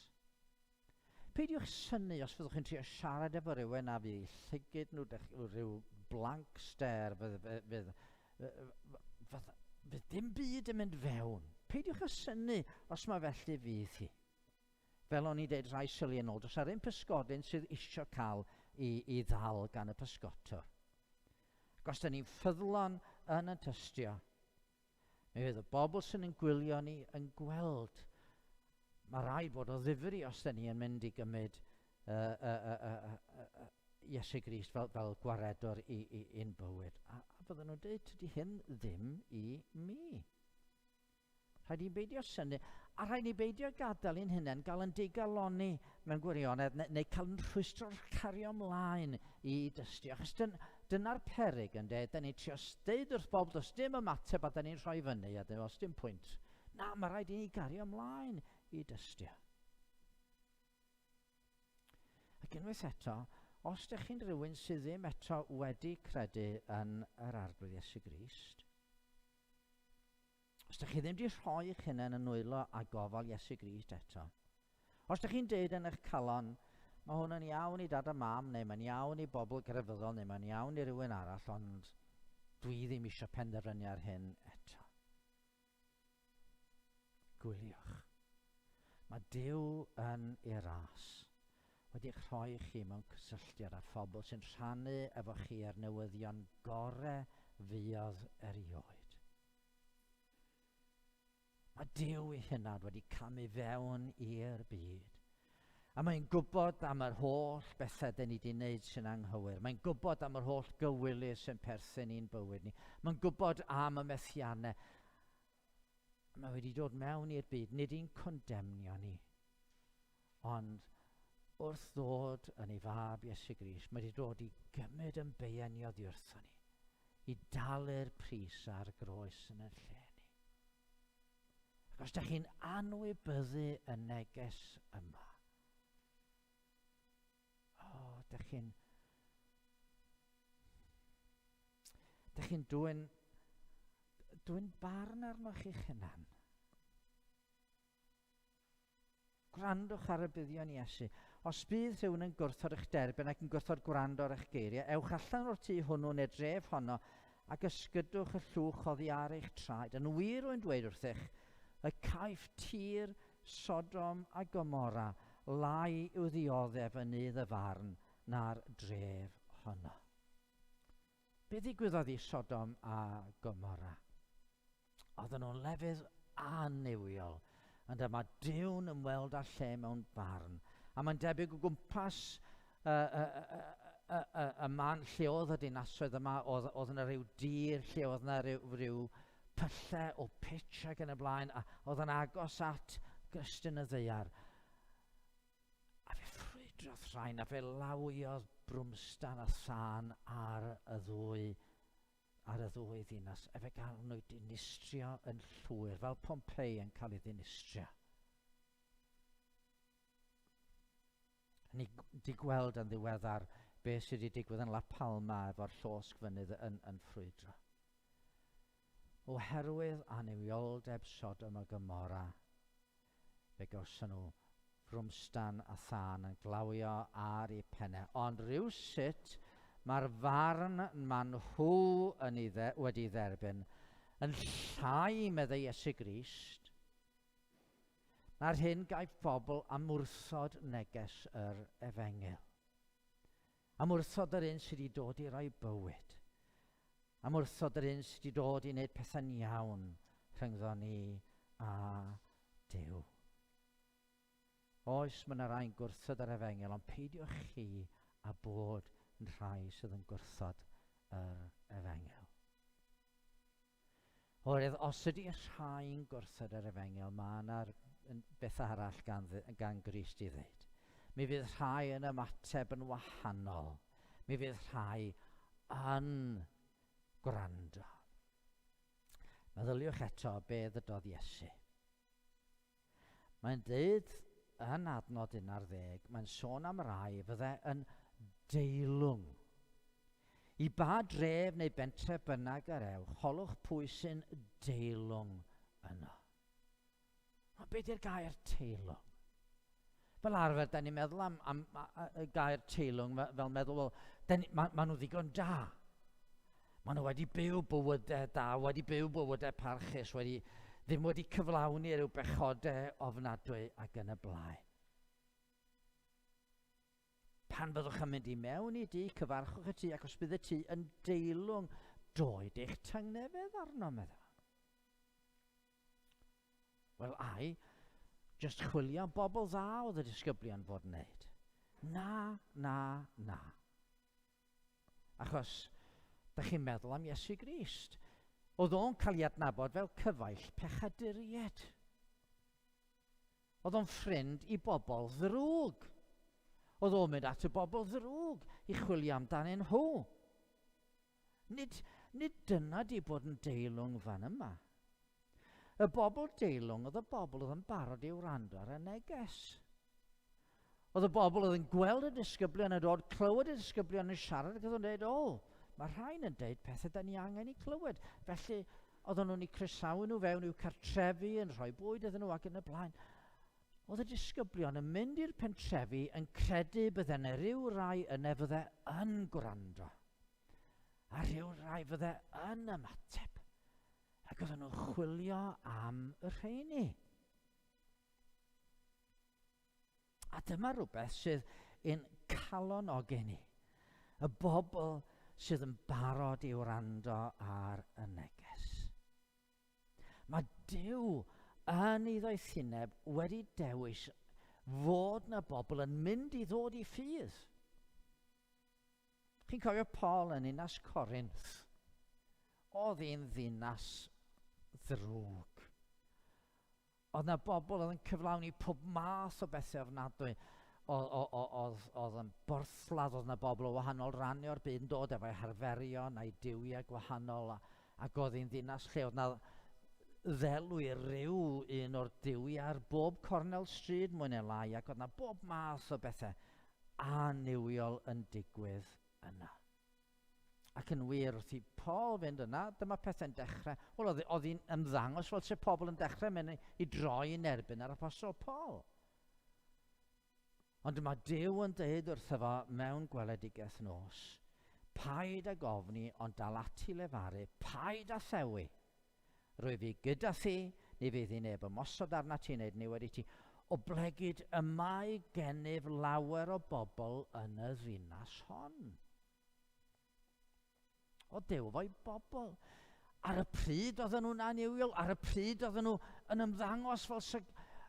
Peidiwch synnu os fyddwch chi'n trio siarad efo rhywun a fydd llygyd nhw rhyw blank stare, fydd, fydd, fydd, fydd dim byd yn mynd fewn. Peidiwch â synnu os mae felly fydd hi. Fel o'n i'n deud rhai syliau yn ôl, does ar un pysgodyn sydd isio cael i, i ddal gan y pysgotwr. Ac os da ni'n ffyddlon yn y tystio, mi fydd y bobl sy'n yn gwylio ni yn gweld mae rhaid bod o ddifri os da ni yn mynd i gymryd uh, uh, uh, uh, uh, Iesu Grist fel, fel gwaredwr i, i, i'n bywyd. A, a bydden nhw'n dweud, tydi hyn ddim i mi. Rhaid i ni beidio synnu, a rhaid ni beidio gadael i'n hunain gael yn digalonni mewn gwirionedd, neu, neu cael yn rhwystro cario ymlaen i dystio. Achos dyn, dyna'r peryg yn de, da ni'n trio deud wrth bobl does dim ymateb a da ni'n rhoi fyny, a does dim pwynt. Na, mae rhaid i ni gario ymlaen i dystio. Ac unwaith eto, Os ydych chi'n rhywun sydd ddim eto wedi credu yn yr Arglwydd Iesu Grist, os ydych chi ddim wedi rhoi eich hunain yn nwylo a gofal Iesu Grist eto, os ydych chi'n deud yn eich calon, mae hwn yn iawn i dad a mam, neu mae'n iawn i bobl grefyddol, neu mae'n iawn i rywun arall, ond dwi ddim eisiau penderfynu ar hyn eto. Gwyliwch. Mae Duw yn ei ras wedi'ch rhoi chi mewn cysylltiad â phobl sy'n rhannu efo chi ar newyddion gore fuodd erioed. Mae Duw ei hunan wedi camu fewn i'r byd. A mae'n gwybod am yr holl bethau dyn ni wedi wneud sy'n anghywir. Mae'n gwybod am yr holl gywilydd sy'n perthyn i'n bywyd ni. Mae'n gwybod am y methiannau. Mae wedi dod mewn i'r byd, nid i'n condemnio ni, ond wrth ddod yn ei fab Iesu Grist, mae wedi dod i gymryd yn beiau ni oddi wrtho ni, i dalu'r pris ar groes yn y lle ni. Ac os ydych chi'n anwybyddu y neges yma, o, oh, ydych chi'n... Ydych chi'n dwyn, dwyn barn arnoch chi'ch hunan. Gwrandwch ar y buddion Iesu. Os bydd rhywun yn gwrthod eich derbyn ac yn gwrthod gwrando ar eich geiriau, ewch allan o'r tŷ hwnnw neu'r dref honno ac ysgydwch y llwch oddi ar eich traed. Yn wir rwy'n dweud wrthych, y caiff tir Sodom a Gomorra lai i'w ddioddef yn nydd y farn na'r dref honno. Be ddigwyddodd i Sodom a Gomorra? Oedden nhw'n lefydd annuwiol, ond dyma Duw'n ymweld â lle mewn barn. A mae'n debyg o gwmpas y, y, y, y, y, y man lle oedd y dinasoedd yma, oedd, oedd yna rhyw dir lle oedd yna rhyw, rhyw pyllau o pitch ac yn y blaen, a oedd yn agos at grystyn y ddaear. A fe ffrwydrodd rhain, a fe lawiodd brwmstan a thân ar y ddwy ar y ddwy ddinas, a fe gael nhw dinistrio yn llwyr, fel Pompeii yn cael ei ddinistrio. Ni wedi gweld yn ddiweddar beth sydd wedi digwydd yn La Palma efo'r llosg fynydd yn, yn ffrwydro. Oherwydd annuwioldeb Sodom a Gomorra, fe gawson nhw frwmstan a thân yn glawio ar eu pennau. Ond rhywsut mae'r farn maen nhw yn ei dde, wedi dderbyn yn llai, meddai Iesu Grist, na'r hyn gaiff bobl am wrthod neges yr efengyl. Am wrthod yr un sydd wedi dod i roi bywyd. Am wrthod yr un sydd wedi dod i wneud pethau'n iawn rhyngddo ni a Duw. Oes, mae yna rai'n gwrthod yr efengyl, ond peidiwch chi a bod yn rhai sydd yn gwrthod yr efengyl. Oherwydd os ydy rhai'n gwrthod yr efengyl, mae yna beth arall gan, gan Grist i ddweud. Mi fydd rhai yn ymateb yn wahanol. Mi fydd rhai yn gwrando. Meddyliwch eto be ddydodd Iesu. Mae'n dweud yn adnod 11, mae'n sôn am rai fydde yn deilwng. I ba dref neu bentref bynnag yr ewch, holwch pwy sy'n deilwng yno. Ond be di'r gair teilwng? Fel arfer, da ni'n meddwl am, am, am y gair teilwng fel meddwl, wel, ma, ma nhw ddigon da. Maen nhw wedi byw bywydau da, wedi byw bywydau parchus, wedi, ddim wedi cyflawni rhyw bechodau ofnadwy ac yn y blaen. Pan fyddwch yn mynd i mewn i dŷ, cyfarchwch y tŷ, ac os bydd y tŷ yn deilwng, doed eich tangnefedd arno, meddai. Wel, ai, jyst chwilio am bobl dda oedd y disgyblion fod yn wneud. Na, na, na. Achos, da chi'n meddwl am Iesu Grist. Oedd o'n cael ei adnabod fel cyfaill pechaduriaid. Oedd o'n ffrind i bobl ddrwg. Oedd o'n mynd at y bobl ddrwg i chwilio amdanyn nhw. Nid, nid dyna di bod yn deilwng fan yma. Y bobl deilwng oedd y bobl oedd yn barod i wrando ar y neges. Oedd y bobl oedd yn gweld y disgyblion yn dod, clywed y disgyblion yn siarad ac oedd yn dweud, o, mae rhain yn dweud pethau da ni angen i clywed. Felly, oedden nhw'n eu croesawu nhw fewn i'w cartrefi, yn rhoi bwyd iddyn nhw ac yn y blaen. Oedd y disgyblion yn mynd i'r pentrefi yn credu bydde yna rhyw rai yna fydde yn gwrando. A rhyw rai fydde yn ymateb. Ac oedden nhw'n chwilio am y rheini. A dyma rhywbeth sydd yn calonogi ni. Y bobl sydd yn barod i wrando ar y neges. Mae Duw yn ei ddoethineb wedi dewis fod na bobl yn mynd i ddod i ffydd. Chi'n cofio Paul yn ninas Corinth? Oedd hi'n ddinas ddrwg. Oedd na bobl oedd yn cyflawni pob math o bethau ofnadwy. Oedd yn borthladd, oedd na bobl o wahanol rannau o'r byd yn dod efo'i harferion a'i duwiau gwahanol. Ac oedd hi'n ddinas lle oedd na ddelw i ryw un o'r duwiau ar bob cornel stryd mwy neu lai, ac oedd na bob math o bethau annuwiol yn digwydd yna. Ac yn wir, wrth i Paul fynd yna, dyma pethau'n dechrau. Wel, oedd, oedd hi'n ymddangos fel se pobl yn dechrau mynd i droi yn erbyn yr apostol Paul. Ond dyma Duw yn dweud wrtho fo mewn gweledigaeth nos, paid ag ofni, ond dal ati lefaru, paid â thewi. Rwyf fi gyda thi, ni fydd i neb ymosod arnat ti wneud niwed i ti, oblegid y mae gennyf lawer o bobl yn y ddinas hon. O Duw fo'i bobl. Ar y pryd oedden nhw'n annuwiol, ar y pryd oedden nhw yn ymddangos fel se,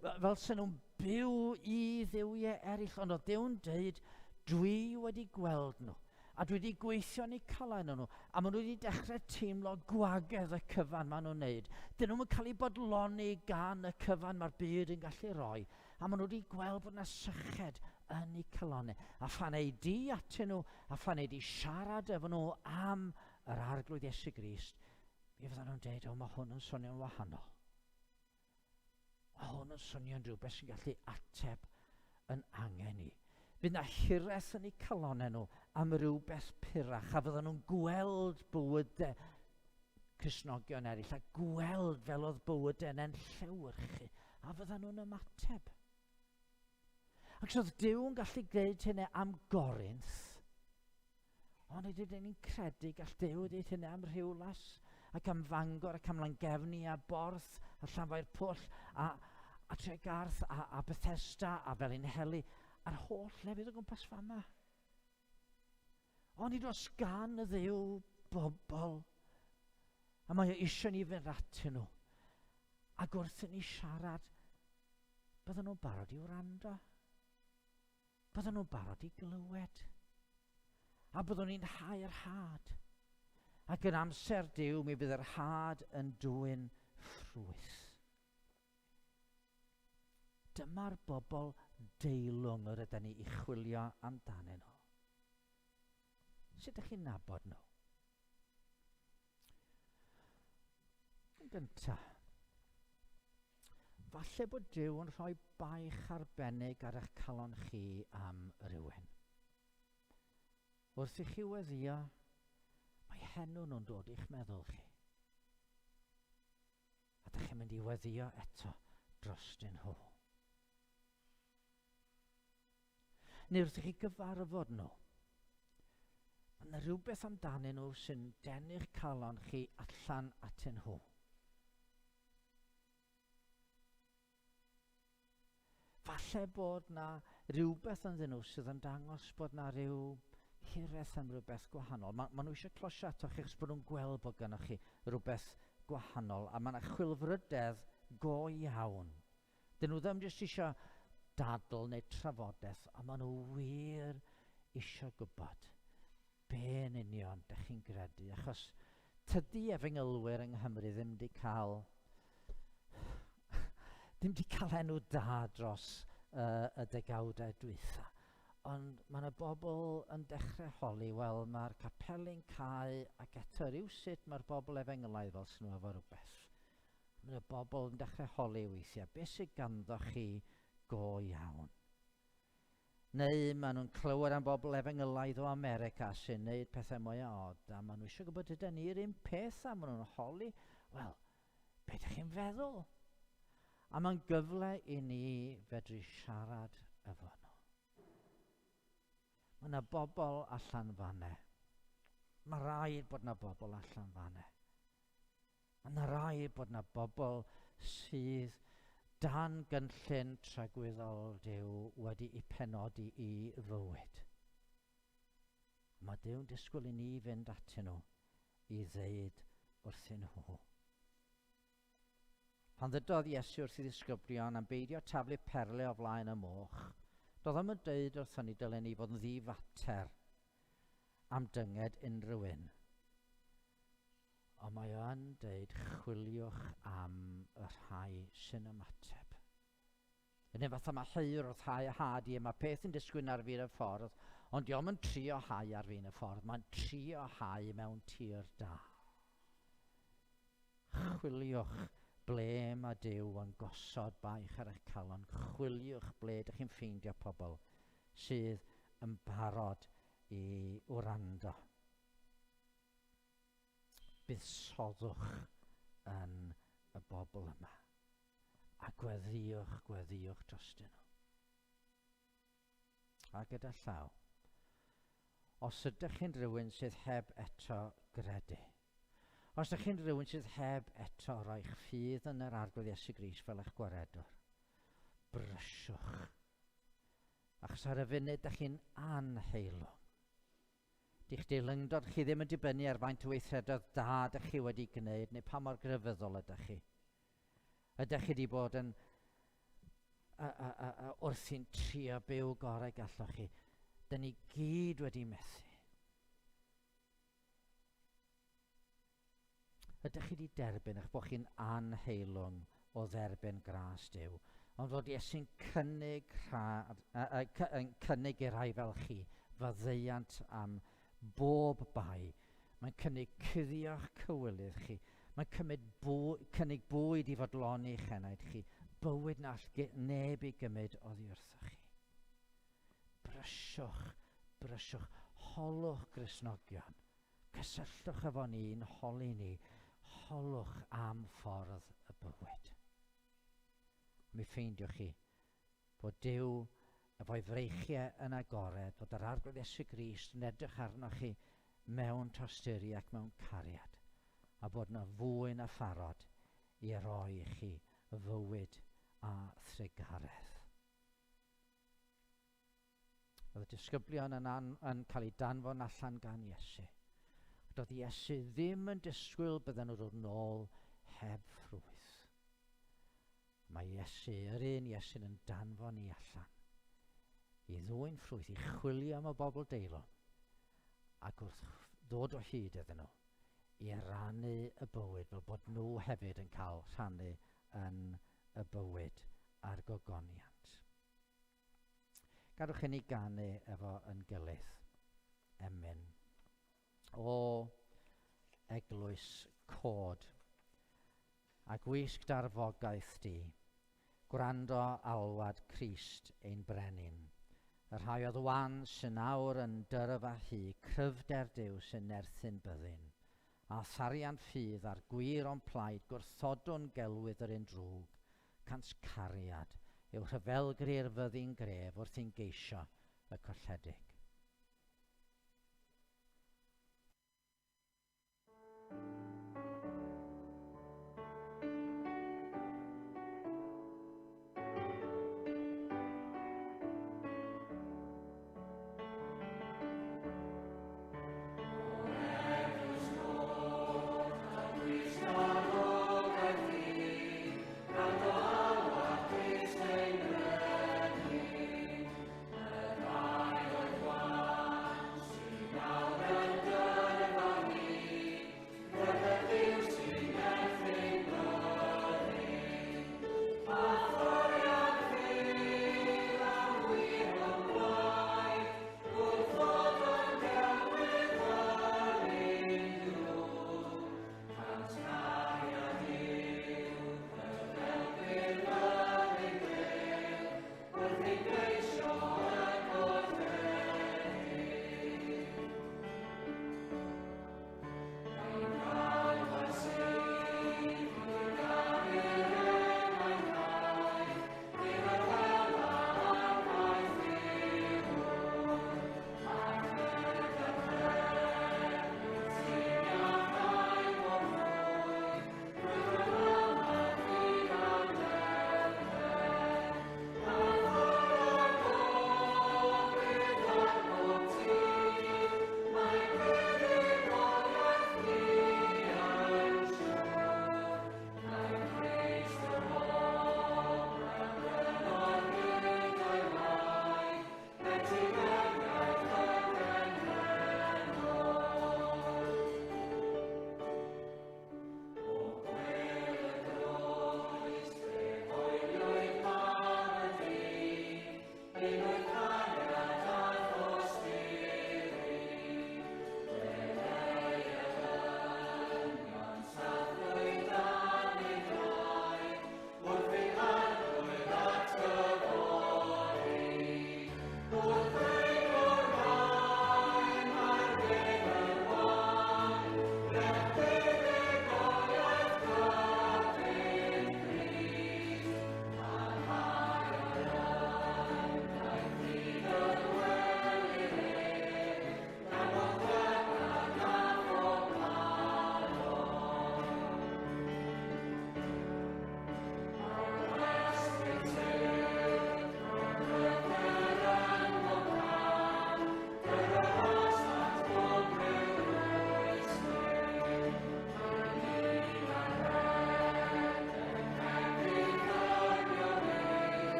fel se nhw'n byw i dduwiau eraill, ond oedd Duw'n dweud, dwi wedi gweld nhw. A dwi wedi gweithio yn eu calau nhw, a maen nhw wedi dechrau teimlo gwagedd y cyfan maen nhw'n neud. Dyn nhw'n cael eu bodloni gan y cyfan mae'r byd yn gallu rhoi, a maen nhw wedi gweld bod yna syched yn eu calonau. A phan ei di atyn nhw, a phan ei di siarad efo nhw am yr Arglwydd Iesu Grist, mi fyddan nhw'n deud, o, mae hwn yn swnio'n wahanol. Mae hwn yn swnio'n rhywbeth sy'n gallu ateb yn angen i. Fydd na hiraeth yn eu calonau nhw am rywbeth purach, a fyddan nhw'n gweld bywydau Cristnogion eraill, a gweld fel oedd bywydau yna'n llewyrchu, a fyddan nhw'n ymateb. Ac os oedd Duw yn gallu gwneud hynny am Gorinth, Ond ydyn ni'n credu gall Duw ddeud hynny am Rhiwlas ac am Fangor ac am Langefni a Borth a Llanfair Pwll a, a Tregarth a, a Bethesda a Felinheli a'r holl lefydd o gwmpas fama. Ond nid oes gan y Dduw bobl a mae o eisiau ni fynd atyn nhw. Ac wrth i ni siarad, bydden nhw'n barod i wrando. Byddwn nhw'n barod i glywed. A byddwn ni'n hau'r had. Ac yn amser Duw, mi fydd yr had yn dwyn ffrwyth. Dyma'r bobl deilwng yr ydyn ni i chwilio amdanyn nhw. Sut ydych chi'n nabod nhw? Yn gyntaf, falle bod Duw yn rhoi baich arbennig ar eich calon chi am rywun. Wrth i chi weddio, mae henw nhw'n dod i'ch meddwl chi. A dych chi'n mynd i weddio eto drostyn nhw. Neu wrth i chi gyfarfod nhw, mae yna rhywbeth amdanyn nhw sy'n denu'ch calon chi allan atyn nhw. Falle bod na rhywbeth ynddyn nhw sydd yn dangos bod na rhyw hiraeth am rhywbeth gwahanol. Mae ma nhw eisiau closio ato chi achos bod nhw'n gweld bod gennych chi rhywbeth gwahanol a mae yna chwilfrydedd go iawn. Dyn nhw ddim jyst eisiau dadl neu trafodaeth, ond maen nhw wir eisiau gwybod be yn union dych chi'n gredu, achos tydi efengylwyr yng Nghymru ddim wedi cael ddim wedi cael enw da dros uh, y degawdau dwytha. Ond mae yna bobl yn dechrau holi, wel, mae'r capeli'n cau ac eto rhywsut mae'r bobl efengylaidd fel sy'n nhw efo rhywbeth. Mae yna bobl yn dechrau holi weithiau, beth sydd ganddo chi go iawn? Neu maen nhw'n clywed am bobl efengylaidd o America sy'n neud pethau mwy o od, a maen nhw eisiau gwybod ydyn ni'r un peth, a maen nhw'n holi, wel, be ydych chi'n feddwl? A mae'n gyfle i ni fedru siarad efo nhw. Mae yna bobl allan fanne. Mae rhaid bod yna bobl allan fanne. Mae yna rhaid bod yna bobl sydd dan gynllun tragwyddol Duw wedi'i penodi i fywyd. Mae Duw'n disgwyl i ni fynd atyn nhw i ddeud wrthyn nhw. Pan ddydodd Iesu wrth ei ddisgyblion am beidio taflu perle o flaen y moch, doedd o'm yn deud wrthon ni dylen ni fod yn ddifater am dynged unrhyw un. Ond mae o yn deud chwiliwch am y rhai sy'n ymateb. Yn un fatha mae heuwr wrth hau had i, mae peth yn disgyn ar fin y ffordd, ond dio'm yn trio hau ar fin y ffordd, mae'n trio hau mewn tir da. Chwiliwch ble mae Duw yn gosod baich ar eich calon. Chwiliwch ble ydych chi'n ffeindio pobl sydd yn barod i wrando. Buddsoddwch yn y bobl yma. A gweddïwch, gweddïwch drostyn nhw. A gyda llaw, os ydych chi'n rhywun sydd heb eto gredu, os ydych chi'n rhywun sydd heb eto roi'ch ffydd yn yr Arglwydd Iesu Grist fel eich gwaredwr, brysiwch. Achos ar y funud, ydych chi'n anheilwng. Dych deilyngdod chi ddim yn dibynnu ar faint o weithredoedd da ydych chi wedi gwneud neu pa mor grefyddol ydych chi. Ydych chi wedi bod yn a, a, a, a, wrthi'n trio byw gorau gallwch chi. Dyn ni gyd wedi methu. Ydych chi wedi derbyn eich bod chi'n anheilwng o dderbyn gras Duw, ond fod Iesu'n cynnig, rhad, yn cynnig i rai fel chi faddeuant am bob bai. Mae'n cynnig cuddio'ch cywilydd chi. Mae'n cymryd bwy, cynnig bwyd i fodloni eich enaid chi, bywyd na all neb ei gymryd oddi wrthoch chi. Brysiwch, brysiwch, holwch Gristnogion. Cysylltwch efo ni'n holi ni, holwch am ffordd y bywyd. Mi ffeindiwch chi bod Duw efo'i freichiau yn agored, fod yr Arglwydd Iesu Grist yn edrych arnoch chi mewn tosturi ac mewn cariad, a bod yna fwy na pharod i roi i chi fywyd a thrugaredd. Oedd y disgyblion yn, an, yn cael eu danfon allan gan Iesu. Doedd Iesu ddim yn disgwyl bydden nhw dod nôl heb ffrwyth. Mae Iesu, yr un Iesu'n yn danfon ni allan i ddwyn ffrwyth, i chwilio am y bobl deilwng, ac wrth ddod o hyd iddyn nhw, i rannu y bywyd fel bod nhw hefyd yn cael rhannu yn y bywyd a'r gogoniant. Gadwch i ni ganu efo yn gilydd. Emyn. O eglwys cod a gwisg darfogaeth di, gwrando alwad Crist ein brenin. Y rhai oedd wan sy'n awr yn dyrf a hy, cryfder Duw sy'n nerthyn byddin. A tharian ffydd a'r gwir o'n plaid gwrthodwn gelwydd yr un drwg, cant cariad yw rhyfelgri'r fyddin gref wrth i'n geisio y colledig.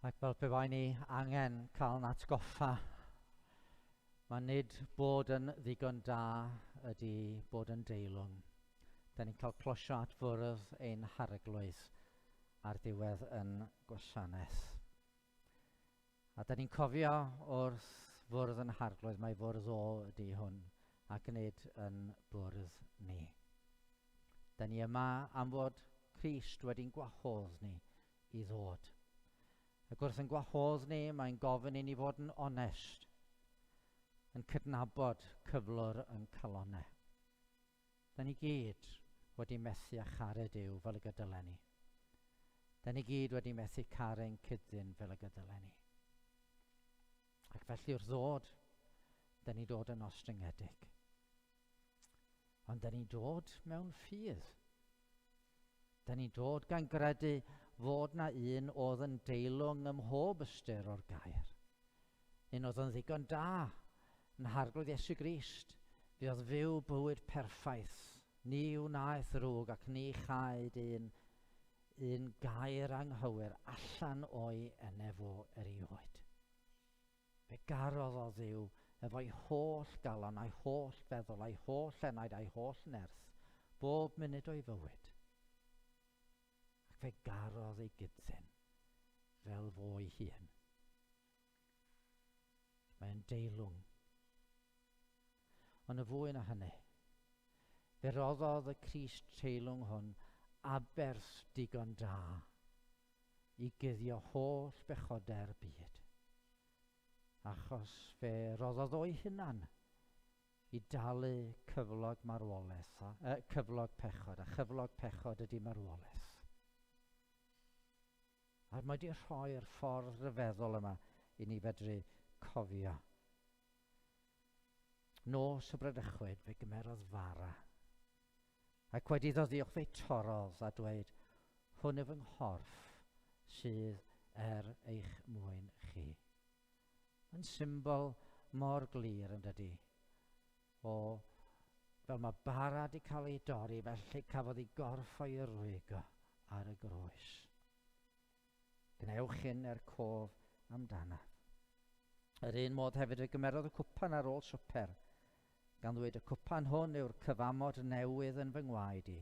Ac fel pe bai ni angen cael yn atgoffa, mae nid bod yn ddigon da ydy bod yn deilwng. Da ni'n cael closio at fwrdd ein harglwydd ar ddiwedd yn gwasanaeth. A da ni'n cofio wrth fwrdd yn harglwydd mai fwrdd o ydy hwn ac nid yn bwrdd ni. Da ni yma am fod Crist wedi'n gwahodd ni i ddod. Ac wrth yn gwahodd ni, mae'n gofyn i ni fod yn onest, yn cydnabod cyflwr yn calonau. Da ni gyd wedi methu â charu Duw fel y gydylen ni. Da ni gyd wedi methu caru'n cyddyn fel y gydylen ni. Ac felly wrth ddod, da ni dod yn ostyngedig. Ond da ni'n dod mewn ffydd. Da ni'n dod gan gredu fod na un oedd yn deilwng ym mhob ystyr o'r gair. Un oedd yn ddigon da yn Harglwydd Iesu Grist. Fe oedd fyw bywyd perffaith. Ni wnaeth rwg ac ni chaed un, un gair anghywir allan o'i enef fo erioed. Fe garodd o Dduw efo'i holl galon, a'i holl feddwl, a'i holl enaid, a'i holl nerth, bob munud o'i fywyd. Ac fe garodd ei gydsyn fel fo'i hun. Mae'n deilwng. Ond y fwy na hynny, fe roddodd y Crist teilwng hwn aberth digon da i guddio holl bechodau'r byd. Achos fe roddodd o'i hunan i dalu cyflog marwolaeth, cyflog pechod, a chyflog pechod ydy marwolaeth. A mae wedi rhoi'r ffordd ryfeddol yma i ni fedru cofio. Nos y bradychwyd, fe gymerodd fara. Ac wedi iddo ddiolch fe'i torrodd a dweud, hwn yw fy nghorff sydd er eich mwyn chi. Yn symbol mor glir yn dydy, o fel mae bara wedi cael ei dorri, felly cafodd ei gorff o'i rwygo ar y groes. Gwnewch hyn er cof amdanaf. Yr un modd hefyd fe gymerodd y cwpan ar ôl swper, gan ddweud y cwpan hwn yw'r cyfamod newydd yn fy ngwaed i.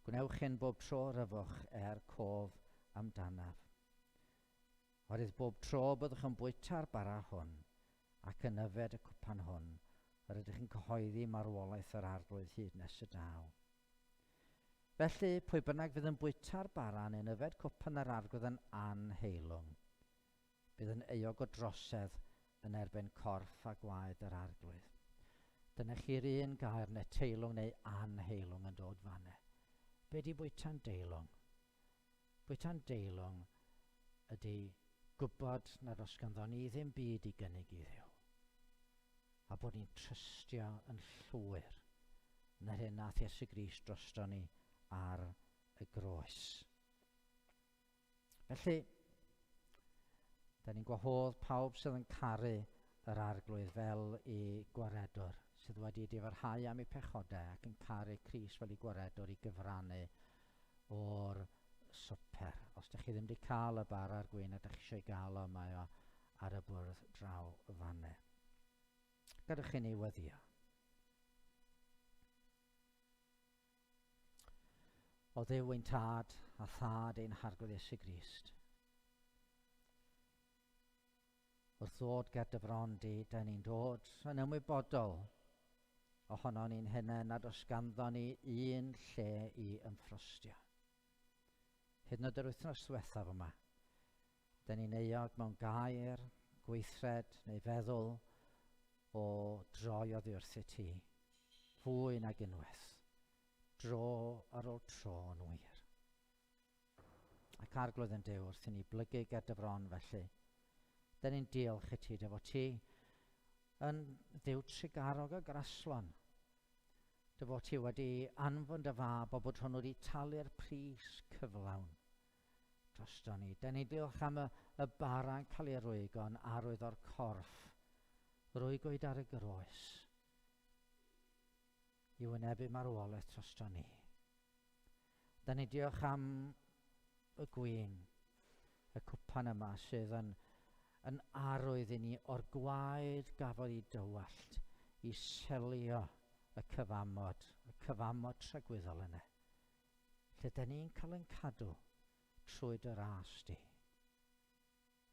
Gwnewch hyn bob tro ryfwch er cof amdanaf. Oherwydd bob tro byddwch yn bwyta'r bara hwn ac yn yfed y cwpan hwn, yr ydych yn cyhoeddi marwolaeth yr Arglwydd hyd nes y daw. Felly, pwy bynnag fydd yn bwyta'r bara neu'n yfed cwpan yr Arglwydd yn anheilwng, bydd yn euog o drosedd yn erbyn corff a gwaed yr Arglwydd. Dyna chi'r un gair neu teilwng neu anheilwng yn dod fanne. Be di bwyta'n deilwng? Bwyta'n deilwng ydy gwybod nad oes ganddo ni ddim byd i gynnig i Dduw. A bod ni'n trystio yn llwyr yn yr hyn nath Iesu Grist drosto ni ar y groes. Felly, da ni'n gwahodd pawb sydd yn caru yr Arglwydd fel i gwaredwr, sydd wedi difarhau am eu pechodau ac yn caru Crist fel i gwaredwr i gyfrannu o'r swper. Os ydych chi ddim wedi cael y bara a'r gwin a ydych chi eisiau gael o, mae o ar y bwrdd draw fanne. Gadewch i ni weddio. O Dduw ein tad a thad ein Harglwydd Iesu Grist. Wrth ddod ger dy fron di, da ni'n dod yn ymwybodol ohono ni'n hunain nad oes ganddo ni un lle i ymffrostio. Hyd yn oed yr wythnos ddiwethaf yma, da ni'n euog mewn gair, gweithred neu feddwl o droi oddi wrth ti, fwy nag unwaith, dro ar ôl tro yn wir. Ac Arglwydd yn Duw, wrth i ni blygu ger dy fron felly, da ni'n diolch i ti, dy fod ti yn Dduw trugarog a graslon, dy fod ti wedi anfon dy fab o bod hwnnw wedi talu'r pris cyflawn drosto ni. Da ni diolch am y, y bara'n cael ei rwygo yn arwydd o'r corff, rwygwyd ar y groes i wynebu marwolaeth drosto ni. Da ni diolch am y gwin y cwpan yma sydd yn, yn arwydd i ni o'r gwaed gafodd ei dywallt i selio y cyfamod, y cyfamod tragwyddol yna. Lle da ni'n cael yn cadw trwy dy ras di.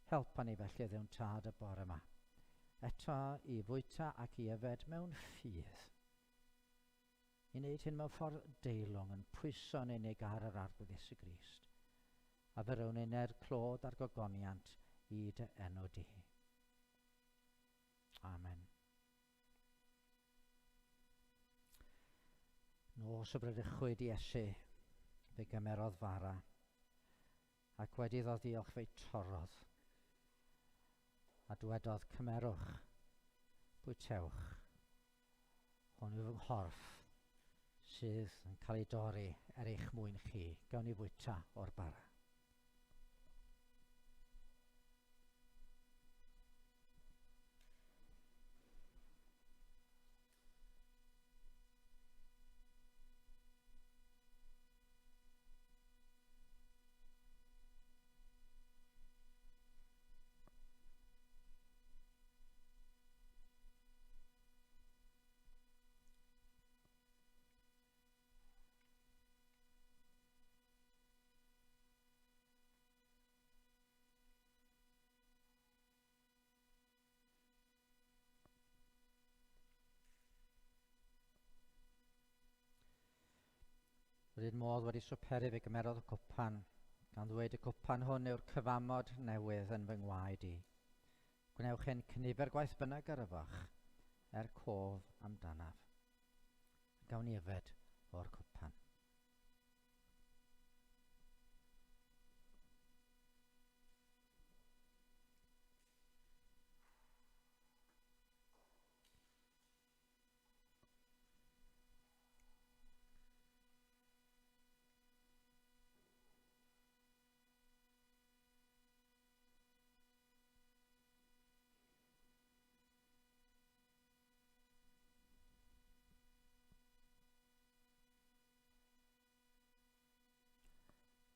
Helpa ni felly Dduw'n Tad y bore yma. Eto i fwyta ac i yfed mewn ffydd. I wneud hyn mewn ffordd deilwng yn pwyso'n unig ar yr Arglwydd Iesu Grist. A fe rown ni'r clod a'r gogoniant i dy enw di. Amen. Nos y bradychwyd Iesu, fe gymerodd fara, ac wedi iddo ddiolch fe'i torrodd. A dwedodd, cymerwch, bwytewch, hwn yw fy nghorff sydd yn cael ei dorri er eich mwyn chi. Gawn ni fwyta o'r bara. Yr un modd wedi swperu fe gymerodd y cwpan, gan ddweud y cwpan hwn yw'r cyfamod newydd yn fy ngwaed i. Gwnewch hyn cynifer gwaith bynnag ar yfach, er cof amdanaf. Gawn ni yfed o'r cwpan.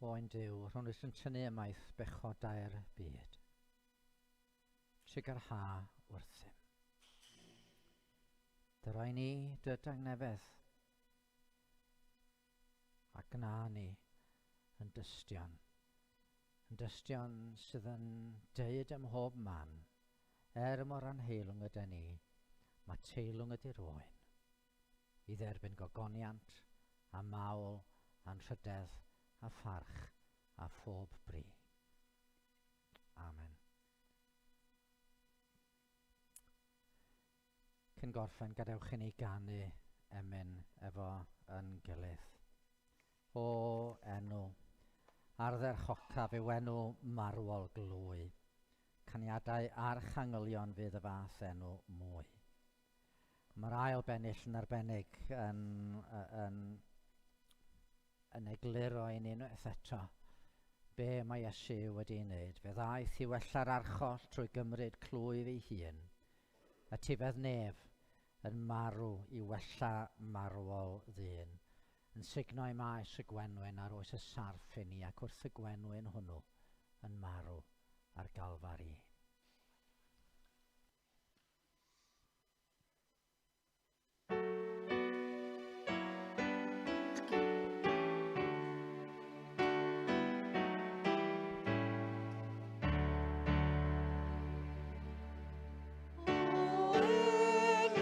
Oen Duw, rhwng sy'n tynnu ymaith bechodau'r byd. Trugarha wrthym. Dyroi ni dy dangnefedd a gna ni yn dystion. Yn dystion sydd yn deud ym mhob man, er mor anheilwng ydy ni, mae teilwng ydy'r oen. I dderbyn gogoniant a mawl anrhydedd a pharch a phob bri. Amen. Cyn gorffen, gadewch i ni ganu emyn efo yn gilydd. O enw, ardderchocaf yw enw marwol glwy. Caniadau archangylion fydd y fath enw mwy. Mae'r ail bennill yn arbennig yn, yn, yn egluro i ni unwaith eto be mae Iesu wedi ei wneud. Fe ddaeth i wella'r archoll trwy gymryd clwyf ei hun, a tifedd nef yn marw i wella marwol ddyn, yn sugno i maes y gwenwyn ar oes y sarff i ni ac wrth y gwenwyn hwnnw yn marw ar Galfari. O enw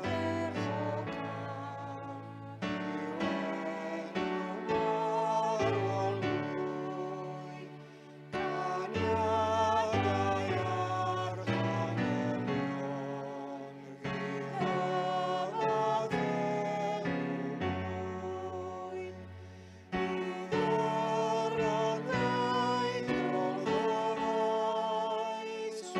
ardderchocaf, yw enw marwol glwy, caniadau archangylion fydd y fath enw mwy. I ddyranau drol ddyfais o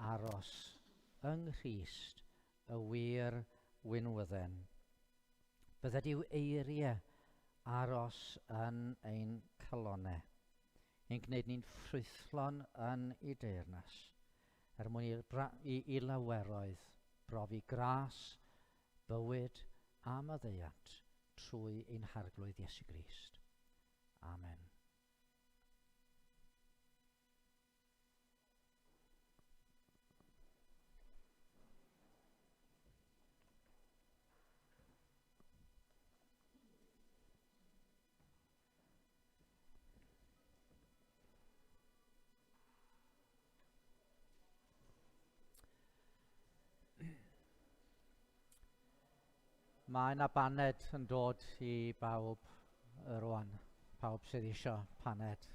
aros yng Nghrist y wir winwydden. Bydded i'w eiriau aros yn ein calonnau, ein gwneud ni'n ffrwythlon yn ei deyrnas, er mwyn i laweroedd brofi gras, bywyd a maddeuant trwy ein Harglwydd Iesu Grist. Amen. Mae yna baned yn dod i bawb rwan, pawb sydd eisiau paned.